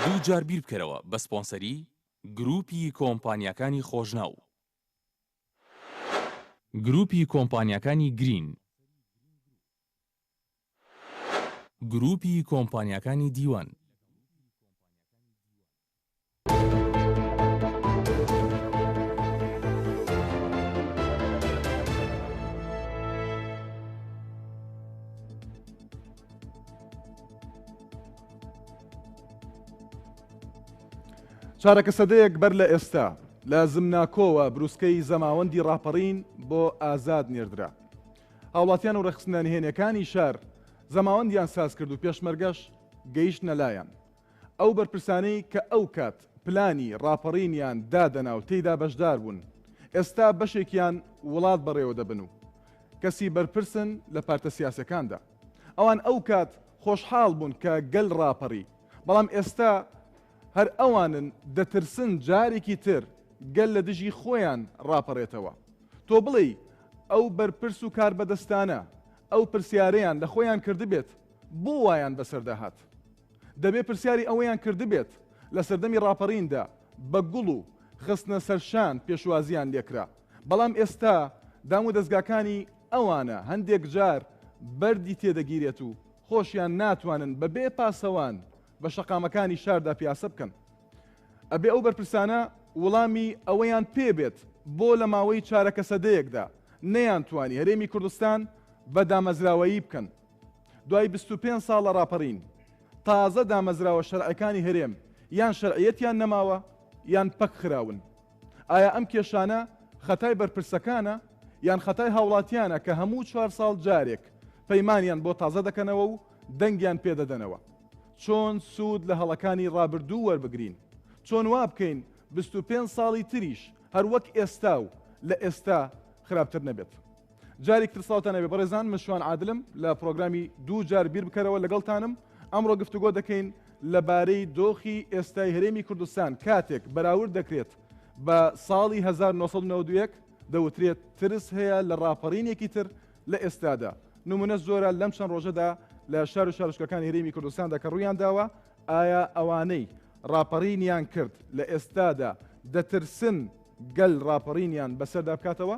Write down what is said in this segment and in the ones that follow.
دووجار بیربکەرەوە بە سپۆنسەری گروپی کۆمپانیاکانی خۆشناو. گروپی کۆمپانیاکانی گرین. گروپی کۆمپانیاکانی دیوان. چارەکە سەدەیەک بەر لە ئێستا لە زمناکۆوە بروسکەی زەماوەندی ڕاپەڕین بۆ ئازاد نێردرا. هاوڵاتیان و ڕێکخستنە نهێنیەکانی شار زەماوەندیان ساز کرد و پێشمەرگەش گەیشتنە لایان. ئەو بەرپرسانەی کە ئەو کات پلانی ڕاپەڕینیان دادەنا و تێیدا بەشدار بوون، ئێستا بەشێکیان وڵات بەڕێوە دەبن و کەسی بەرپرسن لە پارتە سیاسەکاندا. ئەوان ئەو کات خۆشحاڵ بوون کە گەل ڕاپەڕی، بەڵام ئێستا هەر ئەوانن دەترسن جارێکی تر گەل لە دژی خۆیان ڕاپەڕێتەوە. تۆ بڵێی ئەو بەرپرس و کاربەدەستانە ئەو پرسیارەیان لە خۆیان کردبێت بۆ وایان بەسەردا هات؟ دەبێ پرسیاری ئەوەیان کردبێت لە سەردەمی ڕاپەڕیندا بە گوڵ و خستنە سەر شان پێشوازییان لێکرا، بەڵام ئێستا دام و دەزگاکانی ئەوانە هەندێک جار بەردی تێدەگیرێت و خۆشیان ناتوانن بە بێ پاسەوان بە شەقامەکانی شاردا پیاسە بکەن. ئەبێ ئەو بەرپرسانە وڵامی ئەوەیان پێ بێت بۆ لە ماوەی چارەکە سەدەیەکدا نەیانتوانی هەرێمی کوردستان بە دامەزراوەیی بکەن. دوای 25 ساڵ لە ڕاپەڕین، تازە دامەزراوە شەرعەکانی هەرێم یان شەرعیەتیان نەماوە یان پەک خراون. ئایا ئەم کێشانە خەتای بەرپرسەکانە یان خەتای هاوڵاتیانە کە هەموو چوار ساڵ جارێک پەیمانیان بۆ تازە دەکەنەوە و دەنگیان پێدەدەنەوە؟ چۆن سوود لە هەڵەکانی ڕابردوو وەربگرین؟ چۆن وا بکەین 25 ساڵی تریش هەر وەک ئێستا و لە ئێستا خراپتر نەبێت؟ جارێک تر سڵاوتان هەبێ بەڕێزان من شوان عادلم لە پرۆگرامی دوو جار بیر بکەرەوە لەگەڵتانم ئەمڕۆ گفتوگۆ دەکەین لەبارەی دۆخی ئێستای هەرێمی کوردستان کاتێک بەراورد دەکرێت بە ساڵی 1991 دەوترێت ترس هەیە لە ڕاپەڕینێکی تر لە ئێستادا نمونە زۆرە لەم چەند ڕۆژەدا لە شار و شارۆچکەکانی هەرێمی کوردستاندا کە ڕوویان داوە ئایا ئەوانەی ڕاپەڕینیان کرد لە ئێستادا دەترسن گەل ڕاپەڕینیان بەسەردا بکاتەوە؟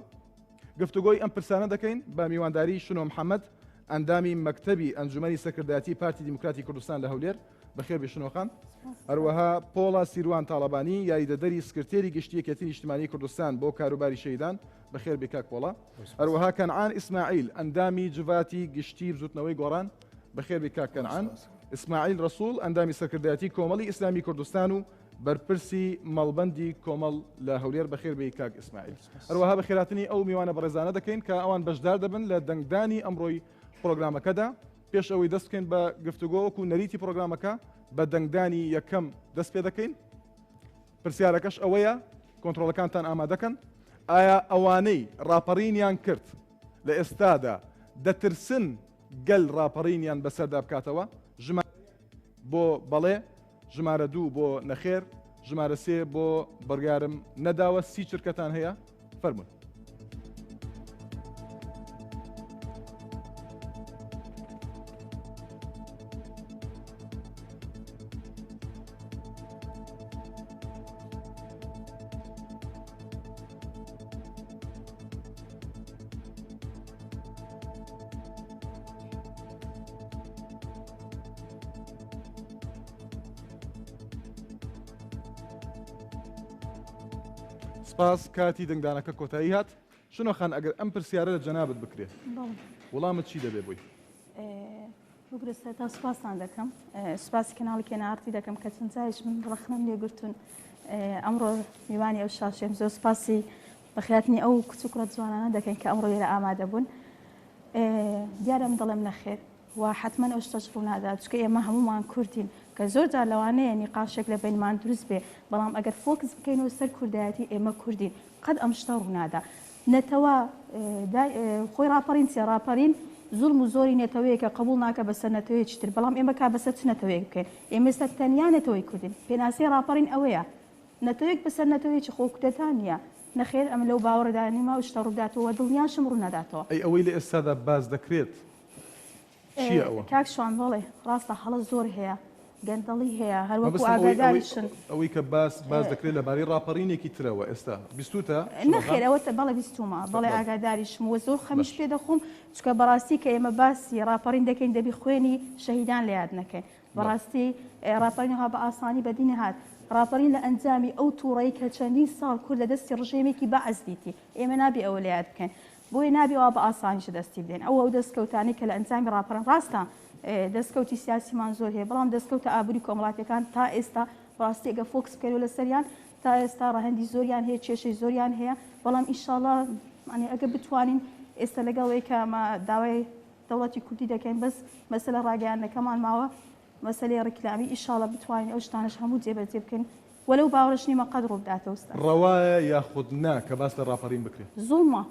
گفتوگۆی ئەم پرسانە دەکەین بە میوانداری شنۆ محەممەد ئەندامی مەکتەبی ئەنجومەنی سەرکردایەتی پارتی دیموکراتی کوردستان لە هەولێر بەخێربێی شنۆخان هەروەها پۆڵا سیروان تاڵەبانی یاریدەدەری سکرتێری گشتی یەکێتی نیشتمانی کوردستان بۆ کاروباری شەهیدان بەخێربێی کاک پۆڵا هەروەها کەنعان ئیسماعیل ئەندامی جڤاتی گشتی بزوتنەوەی گۆڕان بەخێربێی کاک کەنعان ئیسماعیل ڕەسوڵ ئەندامی سەرکردایەتی کۆمەڵی ئیسلامی کوردستان و بەرپرسی مەڵبەندی کۆمەڵ لە هەولێر بەخێر بێی کاک ئیسماعیل. هەروەها بەخێرهاتنی ئەو میوانە بەڕێزانە دەکەین کە ئەوان بەشدار دەبن لە دەنگدانی ئەمڕۆی پرۆگرامەکەدا. پێش ئەوەی دەست بکەین بە گفتوگۆ وەکو نەریتی پرۆگرامەکە بە دەنگدانی یەکەم دەست پێ دەکەین. پرسیارەکەش ئەوەیە کۆنترۆڵەکانتان ئامادەکەن ئایا ئەوانەی ڕاپەڕینیان کرد لە ئێستادا دەترسن گەل ڕاپەڕینیان بەسەردا بکاتەوە؟ ژمارە بۆ بەڵێ، ژمارە دوو بۆ نەخێر، ژمارە سێ بۆ بڕیارم نەداوە، سی چرکەتان هەیە، فەرموون. سپاس کاتی دەنگدانەکە کۆتایی هات شنۆ خان ئەگەر ئەم پرسیارە لە جەنابت بکرێت وەڵامت چی دەبێ بۆی؟ بگرە سەرەتا سوپاستان دەکەم سوپاسی کەناڵی کێناڕتی دەکەم کە چەند جاریش من ڕەخنەم لێگرتوون ئەمڕۆ میوانی ئەو شاشێم زۆر سوپاسی بەخێراتنی ئەو کچ و کوڕە جوانانە دەکەین کە ئەمڕۆ لێرە ئامادە بوون دیارە من دەڵێم نەخێر و حەتمەن ئەو شتەش ڕوونادات چونکە ئێمە هەموومان کوردین کە زۆر جار لەوانەیە نیقاشێک لە بەینمان دروست بێ بەڵام ئەگەر focus بکەینەوە سەر کوردایەتی ئێمە کوردین قەت ئەم شتە ڕوونادا نەتەوە خۆی ڕاپەڕین چیە ڕاپەڕین زوڵم و زۆری نەتەوەیەکە قبوڵ ناکە بەسەر نەتەوەیەکی تر بەڵام ئێمە کا بەسەر چ نەتەوەیەک بکەین ئێمە ئێستا تەنیا نەتەوەی کوردین پێناسەی ڕاپەڕین ئەوەیە نەتەوەیەک بەسەر نەتەوەیەکی خۆ کودەتا نییە نەخێر ئەمن لەو باوەڕەدا نیمە ئەو شتە ڕووبداتەوە دڵنیاشم ڕووناداتەوە. ئەی ئەوەی لە ئێستادا باس دەکرێت چییە ئەوە؟ کاک شوان بەڵێ ڕاستە هەڵە زۆر هەیە. گەندەڵی هەیە هەر وەکو ئاگاداریشن. ئەوەی کە باس باس دەکرێت لەبارەی ڕاپەڕینێکی ترەوە ئێستا بیستوتە؟ نەخێر ئەوە بەڵێ بیستومە بەڵێ ئاگاداریشم و زۆر خەمیش پێ دەخۆم چونکە بەڕاستی کە ئێمە باسی ڕاپەڕین دەکەین دەبی خوێنی شەهیدان لە یاد نەکەین بەڕاستی ڕاپەڕین ها بە ئاسانی بەدی نەهات ڕاپەڕین لە ئەنجامی ئەو توڕەی کە چەندین ساڵ کورد لە دەستی ڕژێمێکی بەعس دیتی ئێمە نابێ ئەوە لە یاد بکەین بۆیە نابێ وا بە ئاسانیش دەستی بدەین. ئەو ئەو دەستکەوتانەی کە لە ئەنجامی ڕاپەڕین ڕاستە دەستکەوتی سیاسیمان زۆر هەیە، بەڵام دەستکەوتە ئابووری کۆمەڵاتیەکان تا ئێستا بەڕاستی ئەگەر فۆکس بکەینەوە لەسەریان تا ئێستا ڕەهەندی زۆریان هەیە، کێشەی زۆریان هەیە، بەڵام ئینشاڵا یانی ئەگەر بتوانین ئێستا لەگەڵ ئەوەی کە ئەمە داوای دەوڵەتی کوردی دەکەین بەس مەسەلە ڕاگەیاندنەکەمان ماوە مەسەلەی ڕیکلامی ئیشاڵا بتوانین ئەو شتانەش هەموو جێبەجێ بکەین وە لەو باوەڕەش نیمە قەت ڕووبداتەوە ئوستاز. ڕەوایە یاخود نا کە باس لە ڕاپەڕین بکرێ؟ زوڵمە.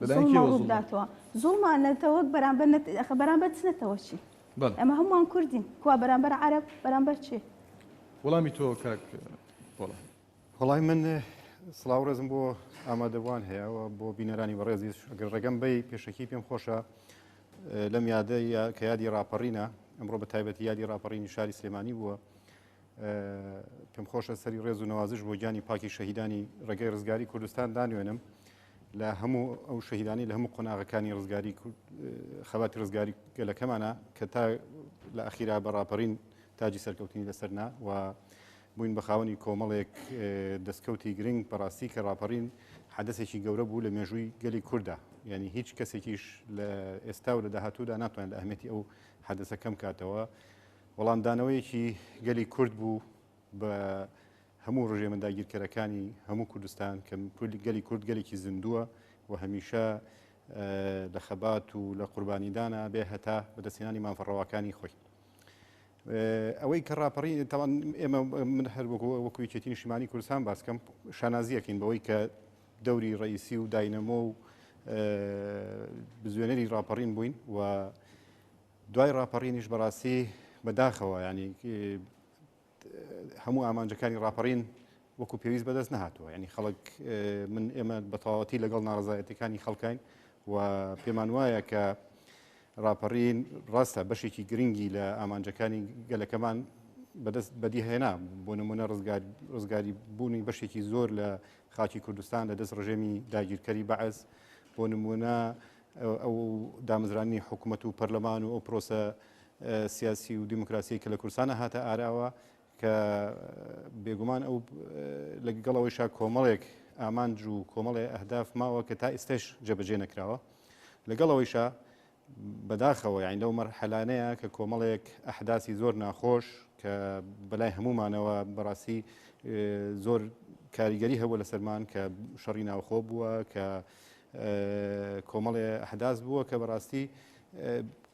لەلایەن زوڵمە کێوە زوڵمە؟ ڕووبداتەوە. زوڵمە نەتەوەک بەرامبەر نەت ئەخە بەرامبەر چ نەتەوە چی؟ بەڵێ. ئێمە هەموومان کوردین کوا بەرامبەر عەرەب بەرامبەر چێ؟ وەڵامی تۆ کاک پۆڵا. وەڵای من سڵاو ڕێزم بۆ ئامادەبووان هەیە و بۆ بینەرانی بەڕێزیش ئەگەر ڕێگەم بەی پێشەکی پێم خۆشە لەم یادە کە یادی ڕاپەڕینە ئەمڕۆ بە تایبەتی یادی ڕاپەڕینی شاری سلێمانی بووە پێم خۆشە سەری ڕێز و نەوازش بۆ گیانی پاکی شەهیدانی ڕێگەی ڕزگاری کوردستان دانوێنم لە هەموو ئەو شەهیدانی لە هەموو قۆناغەکانی ڕزگاری خەباتی ڕزگاری گەلەکەمانە کە تا لە ئەخیرا بە ڕاپەڕین تاجی سەرکەوتنی لەسەرنا و بووین بە خاوەنی کۆمەڵێک دەستکەوتی گرنگ بەڕاستی کە ڕاپەڕین حەدەسێکی گەورە بوو لە مێژووی گەلی کووردا یعنی هیچ کەسێکیش لە ئێستا و لە داهاتوودا ناتوانێت لە ئەهمیەتی ئەو حەدەسە کەم کاتەوە وەڵامدانەوەیەکی گەلی کورد بوو بە هەموو ڕژێمە داگیرکەرەکانی هەموو کوردستان کە گەلی کورد گەلێکی زیندووە و هەمیشە لە خەبات و لە قوربانیدانە بێ هەتا بەدەستهێنانی مافە ڕەواکانی خۆی. ئەوەی کە ڕاپەڕی تاوان ئێمە من هەر وەکو وەکو یەکێتی نیشتیمانی کوردستان باس کەم شانازیەکەین بەوەی کە دەوری ڕئیسی و داینەمۆ و بزوێنەری ڕاپەڕین بووین و دوای ڕاپەڕینیش بەڕاستی بەداخەوە ینی هەموو ئامانجەکانی ڕاپەڕین وەکو پێویست بەدەست نەهاتووە ینی خەڵک من ئێمە بەتەواوەتی لەگەڵ ناڕزایەتەکانی خەڵکین و پێمان وایە کە ڕاپەڕین ڕاستە بەشێکی گرنگی لە ئامانجەکانی گەلەکەمان بەدەست بەدیهێنا بۆ نمونە ڕزگاری بوونی بەشێکی زۆر لە خاکی کوردستان لە دەست ڕژێمی داگیرکەری بەعس بۆ نمونە ئەو دامەزرانی حکوومەت و پەرلەمان و ئەو پرۆسە سیاسی و دیموکراسی کە لە کوردستانە هاتە ئاراوە کە بێگومان ئەو لەگەڵ ئەوەیشا کۆمەڵێک ئامانج و کۆمەڵێ ئەهداف ماوە کە تا ئێستش جێبەجێ نەکراوە لەگەڵ ئەوەیشا بەداخەوە یانی لەو مەرحەلانەیە کە کۆمەڵێک ئەحداسی زۆر ناخۆش کە بەلای هەمومانەوە بەڕاستی زۆر کاریگەری هەبوو لەسەرمان کە شەڕی ناوخۆ بووە کە کۆمەڵێ ئەحداس بووە کە بەڕاستی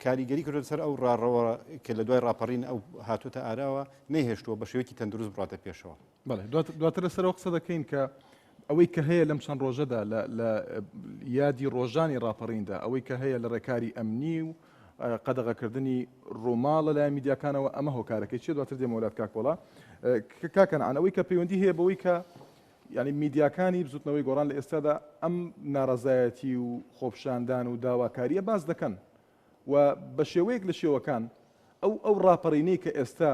کاریگەری کردو سەر ئەو ڕاڕەوە کە لە دوای ڕاپەڕین ئەو هاتوتە ئاراوە نەیهێشتووە بە شێوەیەکی تەندروست بڕاتە پێشەوە. بەڵێ دواتر لەسەرەوە قسە دەکەین کە ئەوەی کە هەیە لەم چەند ڕۆژەدا لە یادی ڕۆژانی ڕاپەڕیندا ئەوەی کە هەیە لە ڕێکاری ئەمنی و قەدەغەکردنی ڕووماڵ لەلایەن میدیاکانەوە ئەمە هۆکارەکەی چیە دواتر دێمەوە لات کاک پۆڵا کاک کەنعان ئەوەی کە پەیوەندی هەیە بەوەی کە یانی میدیاکانی بزوتنەوەی گۆڕان لە ئێستادا ئەم ناڕەزایەتی و خۆپشاندان و داواکاریە باس دەکەن و بە شێوەیەک لە شێوەکان ئەو ئەو ڕاپەڕینەی کە ئێستا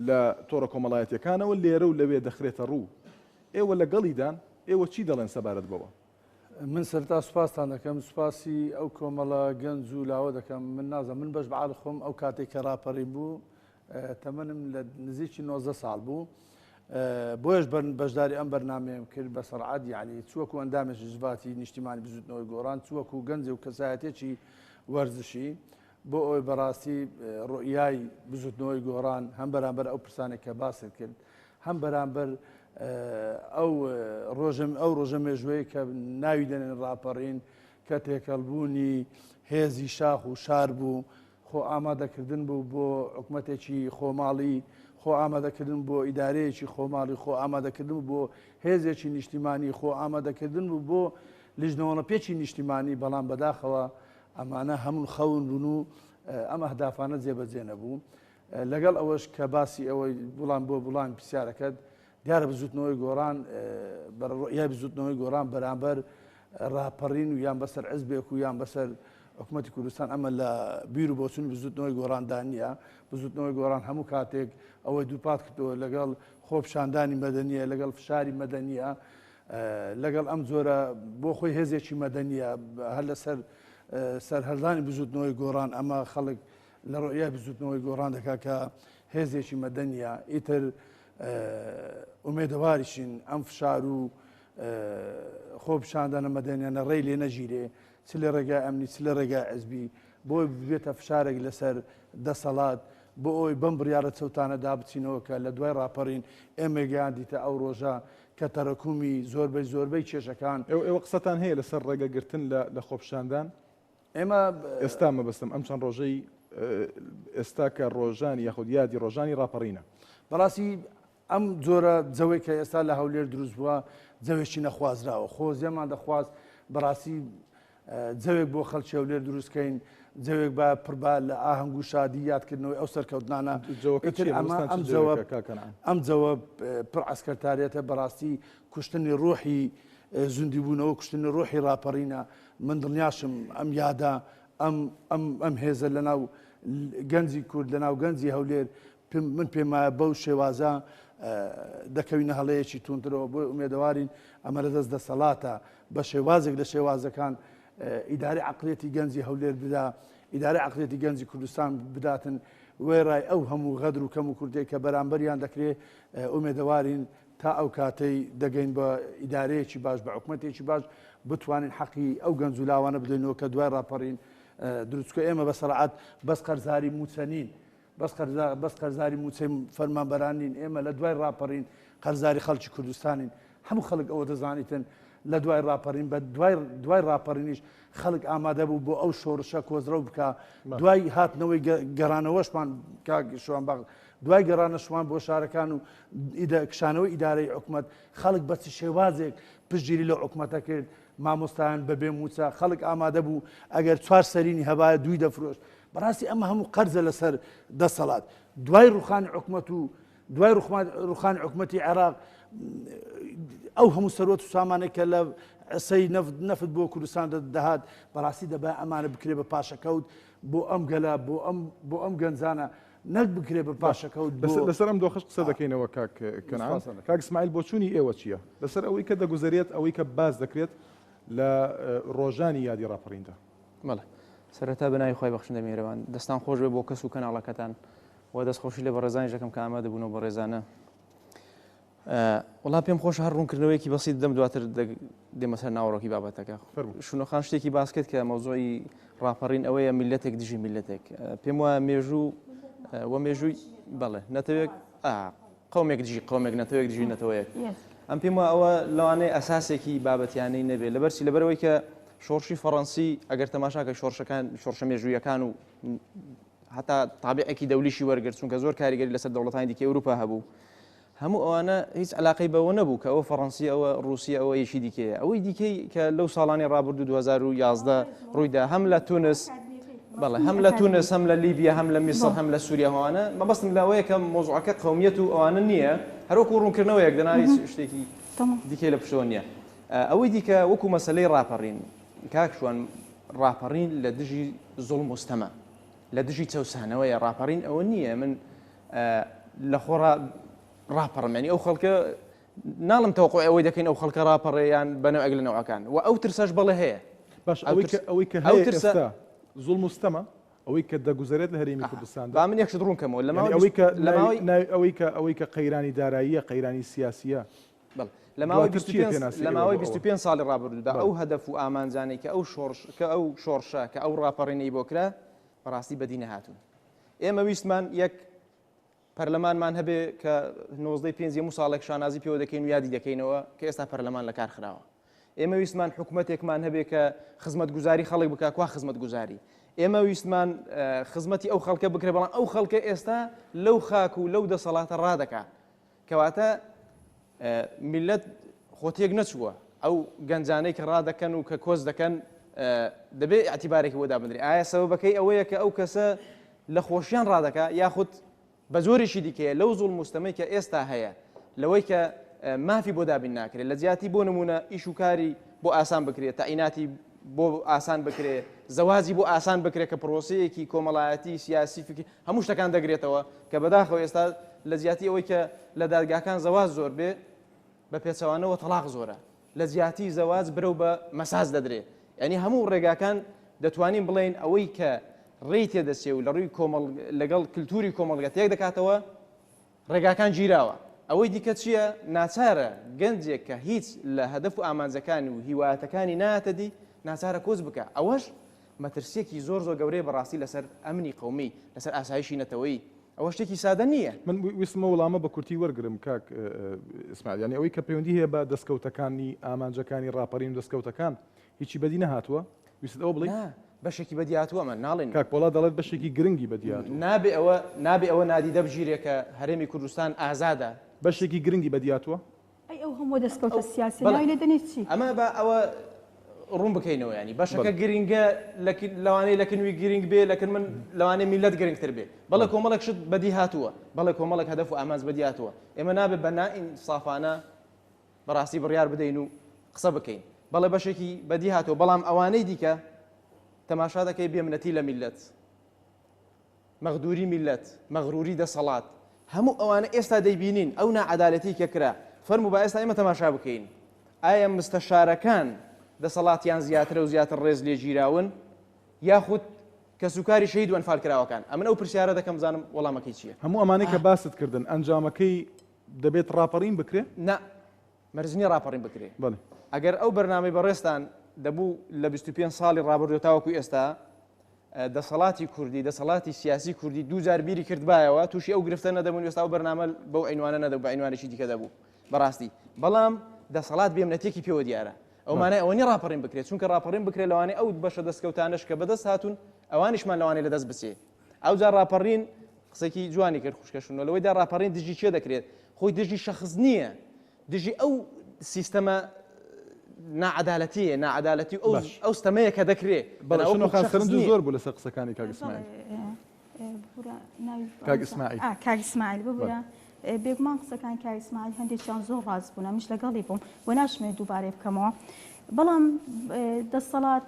لە تۆڕە کۆمەڵایەتیەکانەوە لێرە و لەوێ دەخرێتە ڕوو ئێوە لەگەڵیدان ئێوە چی دەڵێن سەبارەت بەوە؟ من سەرتا سوپاستان دەکەم سوپاسی ئەو کۆمەڵە گەنج و لاوە دەکەم من نازم من بەش بەعاڵ خۆم ئەو کاتێک کە ڕاپەڕین بوو تەمەنم لە نزیکی 19 ساڵ بوو بۆیەش بەشداری ئەم بەرنامەیەم کرد بە سەرعەت یعنی چ وەکو ئەندامێکی جڤاتی نیشتیمانی بزوتنەوەی گۆڕان چ وەکو گەنجێ و کەسایەتێکی وەرزشی بۆ ئەوەی بەڕاستی ڕوئیای بزوتنەوەی گۆڕان هەم بەرامبەر ئەو پرسانێک کە باست کرد هەم بەرامبەر ئەو ڕۆژە ئەو ڕۆژە مێژوەیە کە ناوی دەنێن ڕاپەڕین کە تێکەڵبوونی هێزی شاخ و شار بوو خۆ ئامادەکردن بوو بۆ حکومەتێکی خۆماڵی، خۆ ئامادەکردن بۆ ئیدارەیەکی خۆماڵی، خۆ ئامادەکردن بوو بۆ هێزێکی نیشتیمانی، خۆ ئامادەکردن بوو بۆ لیژنەوەڵەپێکی نیشتیمانی، بەڵام بەداخەوە ئەمانە هەموو خەون بوون و ئەم ئەهدافانە جێبەجێ نەبوو. لەگەڵ ئەوەش کە باسی ئەوەی وڵام بۆ وڵامی پرسیارەکەت، دیارە بزوتنەوەی گۆڕان بە ڕوئیای بزوتنەوەی گۆڕان بەرامبەر ڕاپەڕین و یان بەسەر حزبێک و یان بەسەر حکومەتی کوردستان ئەمە لە بیر و بۆچوونی بزوتنەوەی گۆڕاندا نییە. بزوتنەوەی گۆڕان هەموو کاتێک ئەوەی دووپات کردەوە لەگەڵ خۆپیشاندانی مەدەنییە، لەگەڵ فشاری مەدەنییە، لەگەڵ ئەم جۆرە بۆ خۆی هێزێکی مەدەنییە هەر لەسەر سەرهەڵدانی بزوتنەوەی گۆڕان ئەمە خەڵک لە ڕۆیای بزوتنەوەی گۆڕان دەکات کە هێزێکی مەدەنیە ئیتر ئومێدەواریشین ئەم فشار و خۆپیشاندانە مەدەنیانە ڕێی لێ نەگیرێ چ لە ڕێگای ئەمنی چ لە ڕێگای حزبی بۆی ببێتە فشارێک لەسەر دەسەڵات بۆ ئەوەی بەم بڕیارە چەوتانەدا بچینەوە کە لە دوای ڕاپەڕین ئێمەی گەیاندیتە ئەو ڕۆژە کە تەرەکومی زۆربەی زۆربەی کێشەکان ئێوە قسەتان هەیە لەسەر ڕێگەگرتن لە خۆپیشاندان؟ ئێمە ئێستا مەبەستم ئەم چەند ڕۆژەی ئێستا کە ڕۆژانی یاخود یادی ڕۆژانی ڕاپەڕینە. بەڕاستی ئەم جۆرە جەوەی کە ئێستا لە هەولێر دروست بووە جەوێکی نەخوازراوە خۆزیەمان دەخواست بەڕاستی جەوێک بۆ خەڵکی هەولێر دروستکەین جەوێک بە پڕبا لە ئاهەنگ و شادی یادکردنەوەی ئەو سەرکەوتنانە ئەم جەوە ئەم جەوە پڕ عسکەرتاریەتە بەڕاستی کوشتنی ڕوحی زیندووبوونەوە کوشتنی ڕۆحی ڕاپەڕینە، من دڵنیاشم ئەم یادە، ئەم ئەم ئەم هێزە لەناو گەنجی کورد، لەناو گەنجی هەولێر، من پێم وایە بەو شێوازە دەکەوینە هەڵەیەکی توندترەوە، بۆیە ئومێدەوارین ئەمە لەدەست دەسەڵاتە بە شێوازێک لە شێوازەکان ئیدارەی عەقڵیەتی گەنجی هەولێر بدا، ئیدارەی عەقڵیەتی گەنجی کوردستان بداتن، وێڕای ئەو هەموو غەدر و کەموکورتیەی کە بەرامبەریان دەکرێ، ئومێدەوارین تا ئەو کاتەی دەگەین بە ئیدارەیەکی باش، بە حکومەتێکی باش، بتوانین حەقی ئەو گەنج و لاوانە بدەینەوە کە دوای ڕاپەڕین دروست چونکە ئێمە بە سەرعەت بەس قەرزاری مووچە نین، بەس قەرزا بەس قەرزاری مووچەی فەرمانبەران نین، ئێمە لە دوای ڕاپەڕین قەرزاری خەڵکی کوردستانین، هەموو خەڵک ئەوە دەزانیتن لە دوای ڕاپەڕین بە دوای دوای ڕاپەڕینیش خەڵک ئامادە بوو بۆ ئەو شۆڕشە کۆزڕەو بکا، دوای هاتنەوەی گەڕانەوەشمان کاک شوان باغ دوای گەڕانەشمان بۆ شارەکان و کشانەوەی ئیدارەی حکومەت، خەڵک بە چ شێوازێک پشتگیری لەو حکومەتە کرد، مامۆستایان بە بێ مووچە، خەڵک ئامادە بوو ئەگەر چوار سەرینی هەبایە دووی دەفرۆشت. بەڕاستی ئەمە هەموو قەرزە لەسەر دەسەڵات. دوای ڕوخانی حکومەت و دوای ڕوخانی حکومەتی عێراق ئەو هەموو سەروەت و سامانێک کە لە سەی نەفت بۆ کوردستان دەهات، بەڕاستی دەبا ئەمانە بکرێ بە پاشەکەوت بۆ ئەم گەلە، بۆ ئەم گەنجانە. نەک بکرێ بە پاشەکەوت بۆ. لەسەر ئەم دۆخەش قسە دەکەینەوە کاک کەنعان. کاک ئیسماعیل بۆچوونی ئێوە چییە لەسەر ئەوەی کە دەگوزەرێت، ئەوەی کە باس دەکرێت لە ڕۆژانی یادی ڕاپەڕیندا؟ بەڵێ سەرەتا بە ناوی خوای بەخشندە میهرەبان دەستان خۆش بێ بۆ کەس و کەناڵەکەتان و دەستخۆشی لە بەڕێزانیش دەکەم کە ئامادە بوون و بەڕێزانە وەڵا پێم خۆشە هەر ڕوونکردنەوەیەکی بەسیت بدەم دواتر دێمە سەر ناوەڕۆکی بابەتەکە. شنۆخان شتێکی باس کرد کە مەوزوعی ڕاپەڕین ئەوەیە میلەتێک دژی میلەتێک پێم وایە مێژوو و مێژووی بەڵێ نەتەوێک قومێک دژی قومێک نەتەوەیەک دژی نەتەوەیەک ئەم پێم وایە ئەوە لەوانەیە ئەساسێکی بابەتیانەی نەبێت لەبەرچی لەبەرەوەی کە شۆڕشی فەڕەنسی ئەگەر تەماشاکە شۆڕشەکان شۆڕشە مێژوویەکان و هەتا تابعێکی دەولیشی وەرگرت چونکە زۆر کاریگەری لەسەر دەوڵەتانی دیکەی ئەوروپا هەبوو هەموو ئەوانە هیچ علاقەی بەوە نەبوو کە ئەوە فەڕەنسی ئەوە ڕووسی ئەوە یەکی دیکەیە ئەوەی دیکەی کە لەو ساڵانی ڕابردوو 2011 ڕوویدا هەم لە تونس بەڵێ هەم لە تونس هەم لە لیبیا هەم لە میسر هەم لە سووریا ئەوانە مەبەستم لەوەیە کە مۆزوعەکە قومیەت و ئەوانە نییە هەروەکو ڕوونکردنەوەیەک دەنا هیچ شتێکی دیکەی لە پشتەوە نییە ئەوەی دیکە وەکو مەسلەی ڕاپەڕین کاک شوان ڕاپەڕین لە دژی زوڵم و ستەمە لە دژی چەوسانەوەیە ڕاپەڕین ئەوە نییە من لە خۆڕا ڕاپەڕم ینی ئەو خەڵکە ناڵم تەوقع ئەوەی دەکەین ئەو خەڵکە ڕاپەڕێ یان بە نەوعێک لە نەوعەکان و ئەو ترسەش بەڵێ هەیە باش ئەوەی کە ئەوەی کە هەیە ئێستا زوڵم و ستەمە ئەوەی کە دەگوزەرێت لە هەرێمی کوردستاندا با من یەک شت ڕوون کەمەوە لە ماوەی ئەوەی کە لە ماوەی ئەوەی کە ئەوەی کە قەیرانی داراییە قەیرانی سیاسیە بەڵێ لە ماوەی 25 لە ماوەی 25 ساڵی ڕابردوودا ئەو هەدەف و ئامانجانەی کە ئەو شۆڕش کە ئەو شۆڕشە کە ئەو ڕاپەڕینەی بۆ کرا بەڕاستی بەدی نەهاتوون ئێمە ویستمان یەک پەرلەمانمان هەبێ کە نۆزدەی پێنج هەموو ساڵێک شانازی پێوە دەکەین و یادی دەکەینەوە کە ئێستا پەرلەمان لە کار خراوە. ئێمە ویستمان حکومەتێکمان هەبێ کە خزمەتگوزاری خەڵک بکا، کوا خزمەتگوزاری؟ ئێمە ویستمان خزمەتی ئەو خەڵکە بکرێ، بەڵام ئەو خەڵکە ئێستا لەو خاک و لەو دەسەڵاتە ڕادەکا. کەواتە میللەت خۆ تێک نەچووە، ئەو گەنجانەی کە ڕادەکەن و کە کۆچ دەکەن دەبێ ئیعتیبارێکی بۆ دابنرێ. ئایا سەبەبەکەی ئەوەیە کە ئەو کەسە لە خۆشیان ڕادەکا یاخود بە جۆرێکی دیکەیە لەو زوڵم و ستەمەی کە ئێستا هەیە لەوەی کە مافی بۆ دابین ناکرێت لە جیاتی بۆ نمونە ئیش و کاری بۆ ئاسان بکرێت تەعیناتی بۆ ئاسان بکرێ، زەواجی بۆ ئاسان بکرێ کە پرۆسەیەکی کۆمەڵایەتی، سیاسی، فیکری هەموو شتەکان دەگرێتەوە کە بەداخەوە ئێستا لە جیاتی ئەوەی کە لە دادگاکان زەواج زۆر بێ بە پێچەوانەوە تەڵاق زۆرە. لە جیاتی زەواج برەو بە مەساج دەدرێ. یانی هەموو ڕێگاکان دەتوانین بڵێین ئەوەی کە ڕێی تێدەچێ و لە ڕووی کۆمەڵ لەگەڵ کلتوری کۆمەڵگە تێک دەکاتەوە ڕێگاکان گیراوە. ئەوەی دیکە چییە؟ ناچارە گەنجێک کە هیچ لە هەدەف و ئامانجەکانی و هیوایەتەکانی نایەتە دی، ناچارە کۆچ بکا. ئەوەش مەترسییەکی زۆر زۆر گەورەیە بەڕاستی لەسەر ئەمنی قەومی، لەسەر ئاسایشی نەتەوەیی. ئەوە شتێکی سادە نییە. من ویستم ئەو وڵامە بە کورتی وەرگرم کاک ئیسماعیل. یانی ئەوەی کە پەیوەندی هەیە بە دەستکەوتەکانی ئامانجەکانی ڕاپەڕین و دەستکەوتەکان هیچی بەدی نەهاتووە؟ ویستت ئەوە بڵێی؟ نا، بەشێکی بەدی هاتووە ئەمە ناڵێین. کاک پۆڵا دەڵێت بەشێکی گرنگی بەدی هاتووە. نابێ ئەوە نابێ ئەوە نادیدە بگیرێ کە هەرێمی کوردستان ئازادە. بەشێکی گرنگی بەدی هاتووە؟ ئەی ئەو هەموو دەستکەوتە سیاسیە بەڵێ ناوی لێ دەنێی چی؟ ئەمە با ئەوە ڕوون بکەینەوە یانی بەشەکە بەڵێ. گرنگە لە لەوانەیە لە کنوی گرنگ بێ لە کن من لەوانەیە میللەت گرنگتر بێ. بەڵێ کۆمەڵێک شت بەدی هاتووە. بەڵێ کۆمەڵێک هەدەف و ئامانج بەدی هاتووە. ئێمە نابێ بە نائینسافانە بەڕاستی بڕیار بدەین و قسە بکەین. بەڵێ بەشێکی بەدی هاتووە، بەڵام ئەوانەی دیکە تەماشا دەکەی بێمنەتی لە میللەت، مەغدوری میللەت، مەغروری دەسەڵات، هەموو ئەوانە ئێستا دەیبینین، ئەو ناعەدالەتی کە کرا، فەرموو با ئێستا ئێمە تەماشا بکەین ئایا مستەشارەکان دەسەڵاتیان زیاترە و زیاتر ڕێز لێگیراون یاخود کەسوکاری شەهید و ئەنفالکراوەکان؟ ئەمن ئەو پرسیارە دەکەم بزانم وەڵامەکەی چییە؟ هەموو ئەمانەی کە باست کردن ئەنجامەکەی دەبێت ڕاپەڕین بکرێ؟ نا، مەرج نییە ڕاپەڕین بکرێ. بەڵێ. ئەگەر ئەو بەرنامەی بەڕێزتان دەبوو لە 25 ساڵی ڕابردوو تاوەکو ئێستا دەسەڵاتی کوردی، دەسەڵاتی سیاسی کوردی دووجار بیری کردبایەوە تووشی ئەو گرفتە نەدەبوون ئێستا ئەو بەرنامە بەو عینوانە نەدەبوو بە عینوانێکی دیکە دەبوو بەڕاستی بەڵام دەسەڵات بێمنەتێکی پێوە دیارە ئەو مانای ئەوە نییە ڕاپەڕین بکرێت چونکە ڕاپەڕین بکرێت لەوانەیە ئەو بەشە دەستکەوتانەش کە بەدەست هاتوون ئەوانیشمان لەوانەیە لەدەست بچێ ئەوجا ڕاپەڕین قسەکی جوانی کرد خوشکە شنۆ لەوەیدا ڕاپەڕین دژی کێ دەکرێت خۆی دژی شەخس نییە دژی ئەو سیستەمە ناعەدالەتیە ناعەدالەتی ئەو ئەو ستەمەیە کە دەکرێت بەڵێ شنۆ خان سەرنج زۆر بوو لەسەر قسەکانی کاک ئیسماعیل کاک ئیسماعیل کاک ئیسماعیل ببورە بێگومان قسەکان کاک ئیسماعیل هەندێکیان زۆر ڕاست بوون ئەمیش لەگەڵی بووم و ناشمێت دووبارەی بکەمەوە بەڵام دەسەڵات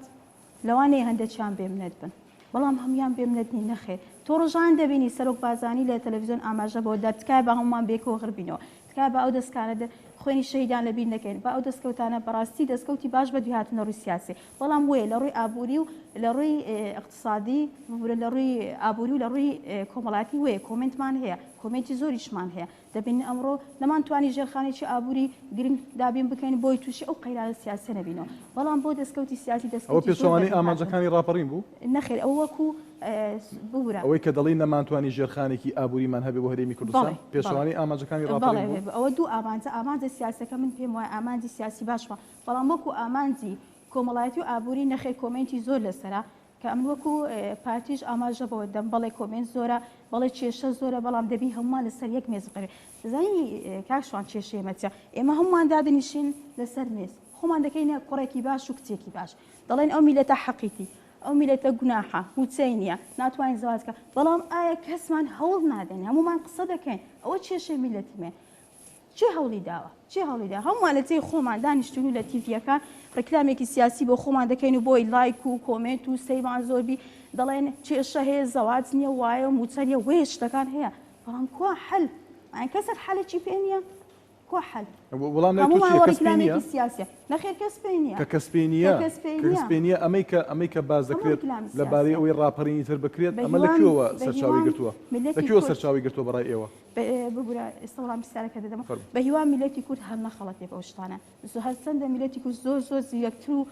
لەوانەیە هەندێکیان بێمنەت بن بەڵام هەموویان بێمنەت نین نەخێر تۆ ڕۆژان دەبینی سەرۆک بارزانی لە تەلەفزیۆن ئاماژە بەوە دا تکایە با هەموومان بێکەوە غربینەوە تکایە با ئەو دەستکانە خوێنی شەهیدان لەبیر نەکەین با ئەو دەستکەوتانە بەڕاستی دەستکەوتی باش بەدی هاتن لە ڕووی سیاسی بەڵام وەیە لە ڕووی ئابووری و لە ڕووی اقتصادی ببورە لە ڕووی ئابووری و لە ڕووی کۆمەڵاتی وەیە کۆمێنتمان هەیە کۆمێنتی زۆریشمان هەیە دەبینین ئەمڕۆ نەمانتوانی ژێرخانێکی ئابووری گرنگ دابین بکەین بۆی تووشی ئەو قەیرانە سیاسیە نەبینەوە، بەڵام بۆ دەستکەوتی سیاسی ئەوە دەستکەوتی زۆر پێچەوانەی بەدی هاتوون. ئامانجەکانی ڕاپەڕین بوو؟ نەخێر ئەوە وەکو ببورە. ئەوەی کە دەڵێی نەمانتوانی ژێرخانێکی ئابووریمان هەبێ بۆ هەرێمی کوردستان بەڵێ بەڵێ پێچەوانەی ئامانجەکانی ڕاپەڕین بەڵێ بوو؟ ئەوە دوو ئامانجە، ئامانجە سیاسیەکە من پێم وایە ئامانجی سیاسی باش بووە، بەڵام وەکو ئامانجی کۆمەڵایەتی و ئابووری نەخێر کۆمێنتی زۆر لەسەرە، کە ئەمن وەکو پارتیش ئاماژە بەوە دەم بەڵێ کۆمێنت زۆرە بەڵێ کێشە زۆرە بەڵام دەبی هەمووان لەسەر یەک مێز بقەوێ دەزانی کاک شوان کێشەی ئێمە چیە ئێمە هەمووان دادەنیشین لەسەر مێز خۆمان دەکەینە کوڕێکی باش و کچێکی باش دەڵێن ئەو میلەتە حەقیتی ئەو میلەتە گوناحە موچەی نییە ناتوانین زەواج کە بەڵام ئایا کەسمان هەوڵ نادەین هەموومان قسە دەکەین ئەوە کێشەی میلەتی مێ کێ هەوڵی داوە؟ کێ هەوڵی داوە؟ هەموومان لە جێی خۆمان دانیشتوین و لە تیڤییەکان ڕیکلامێکی سیاسی بۆ خۆمان دەکەین و بۆی لایک و کۆمێنت و سەیمان زۆر بی دەڵێن کێشە هەیە زەواج نییە وایە و مووچە نییە وەیە شتەکان هەیە بەڵام کوا حەل؟ ئایا کەسێک حەلێکی پێ نییە؟ کوا حەل؟ وەڵام لای تۆ هەموومان چییە؟ وە کەس پێی نییە؟ ڕیکلامێکی سیاسیە نەخێر کەس پێی نییە کە کەس پێی نییە کە کەس پێی کە کەس نییە پێی نییە ئەمەی کە ئەمەی کە باس هەموو دەکرێت ڕیکلامی لە بارەی سیاسیە ئەوەی ڕاپەڕینی تر بکرێت بە ئەمە لە هیوام کوێوە بە سەرچاوەی هیوام گرتووە لە میللەتی کوێوە کورد سەرچاوەی گرتووە بەڕای ئێوە؟ ببورە ئێستا وەڵامی پرسیارەکە دەدەمەوە. فەرموو. بە هیوام میللەتی کورد هەر نەخەڵەتێ بەو شتانە. هەرچەندە میللەتی کورد زۆر زۆر زیرەکتر و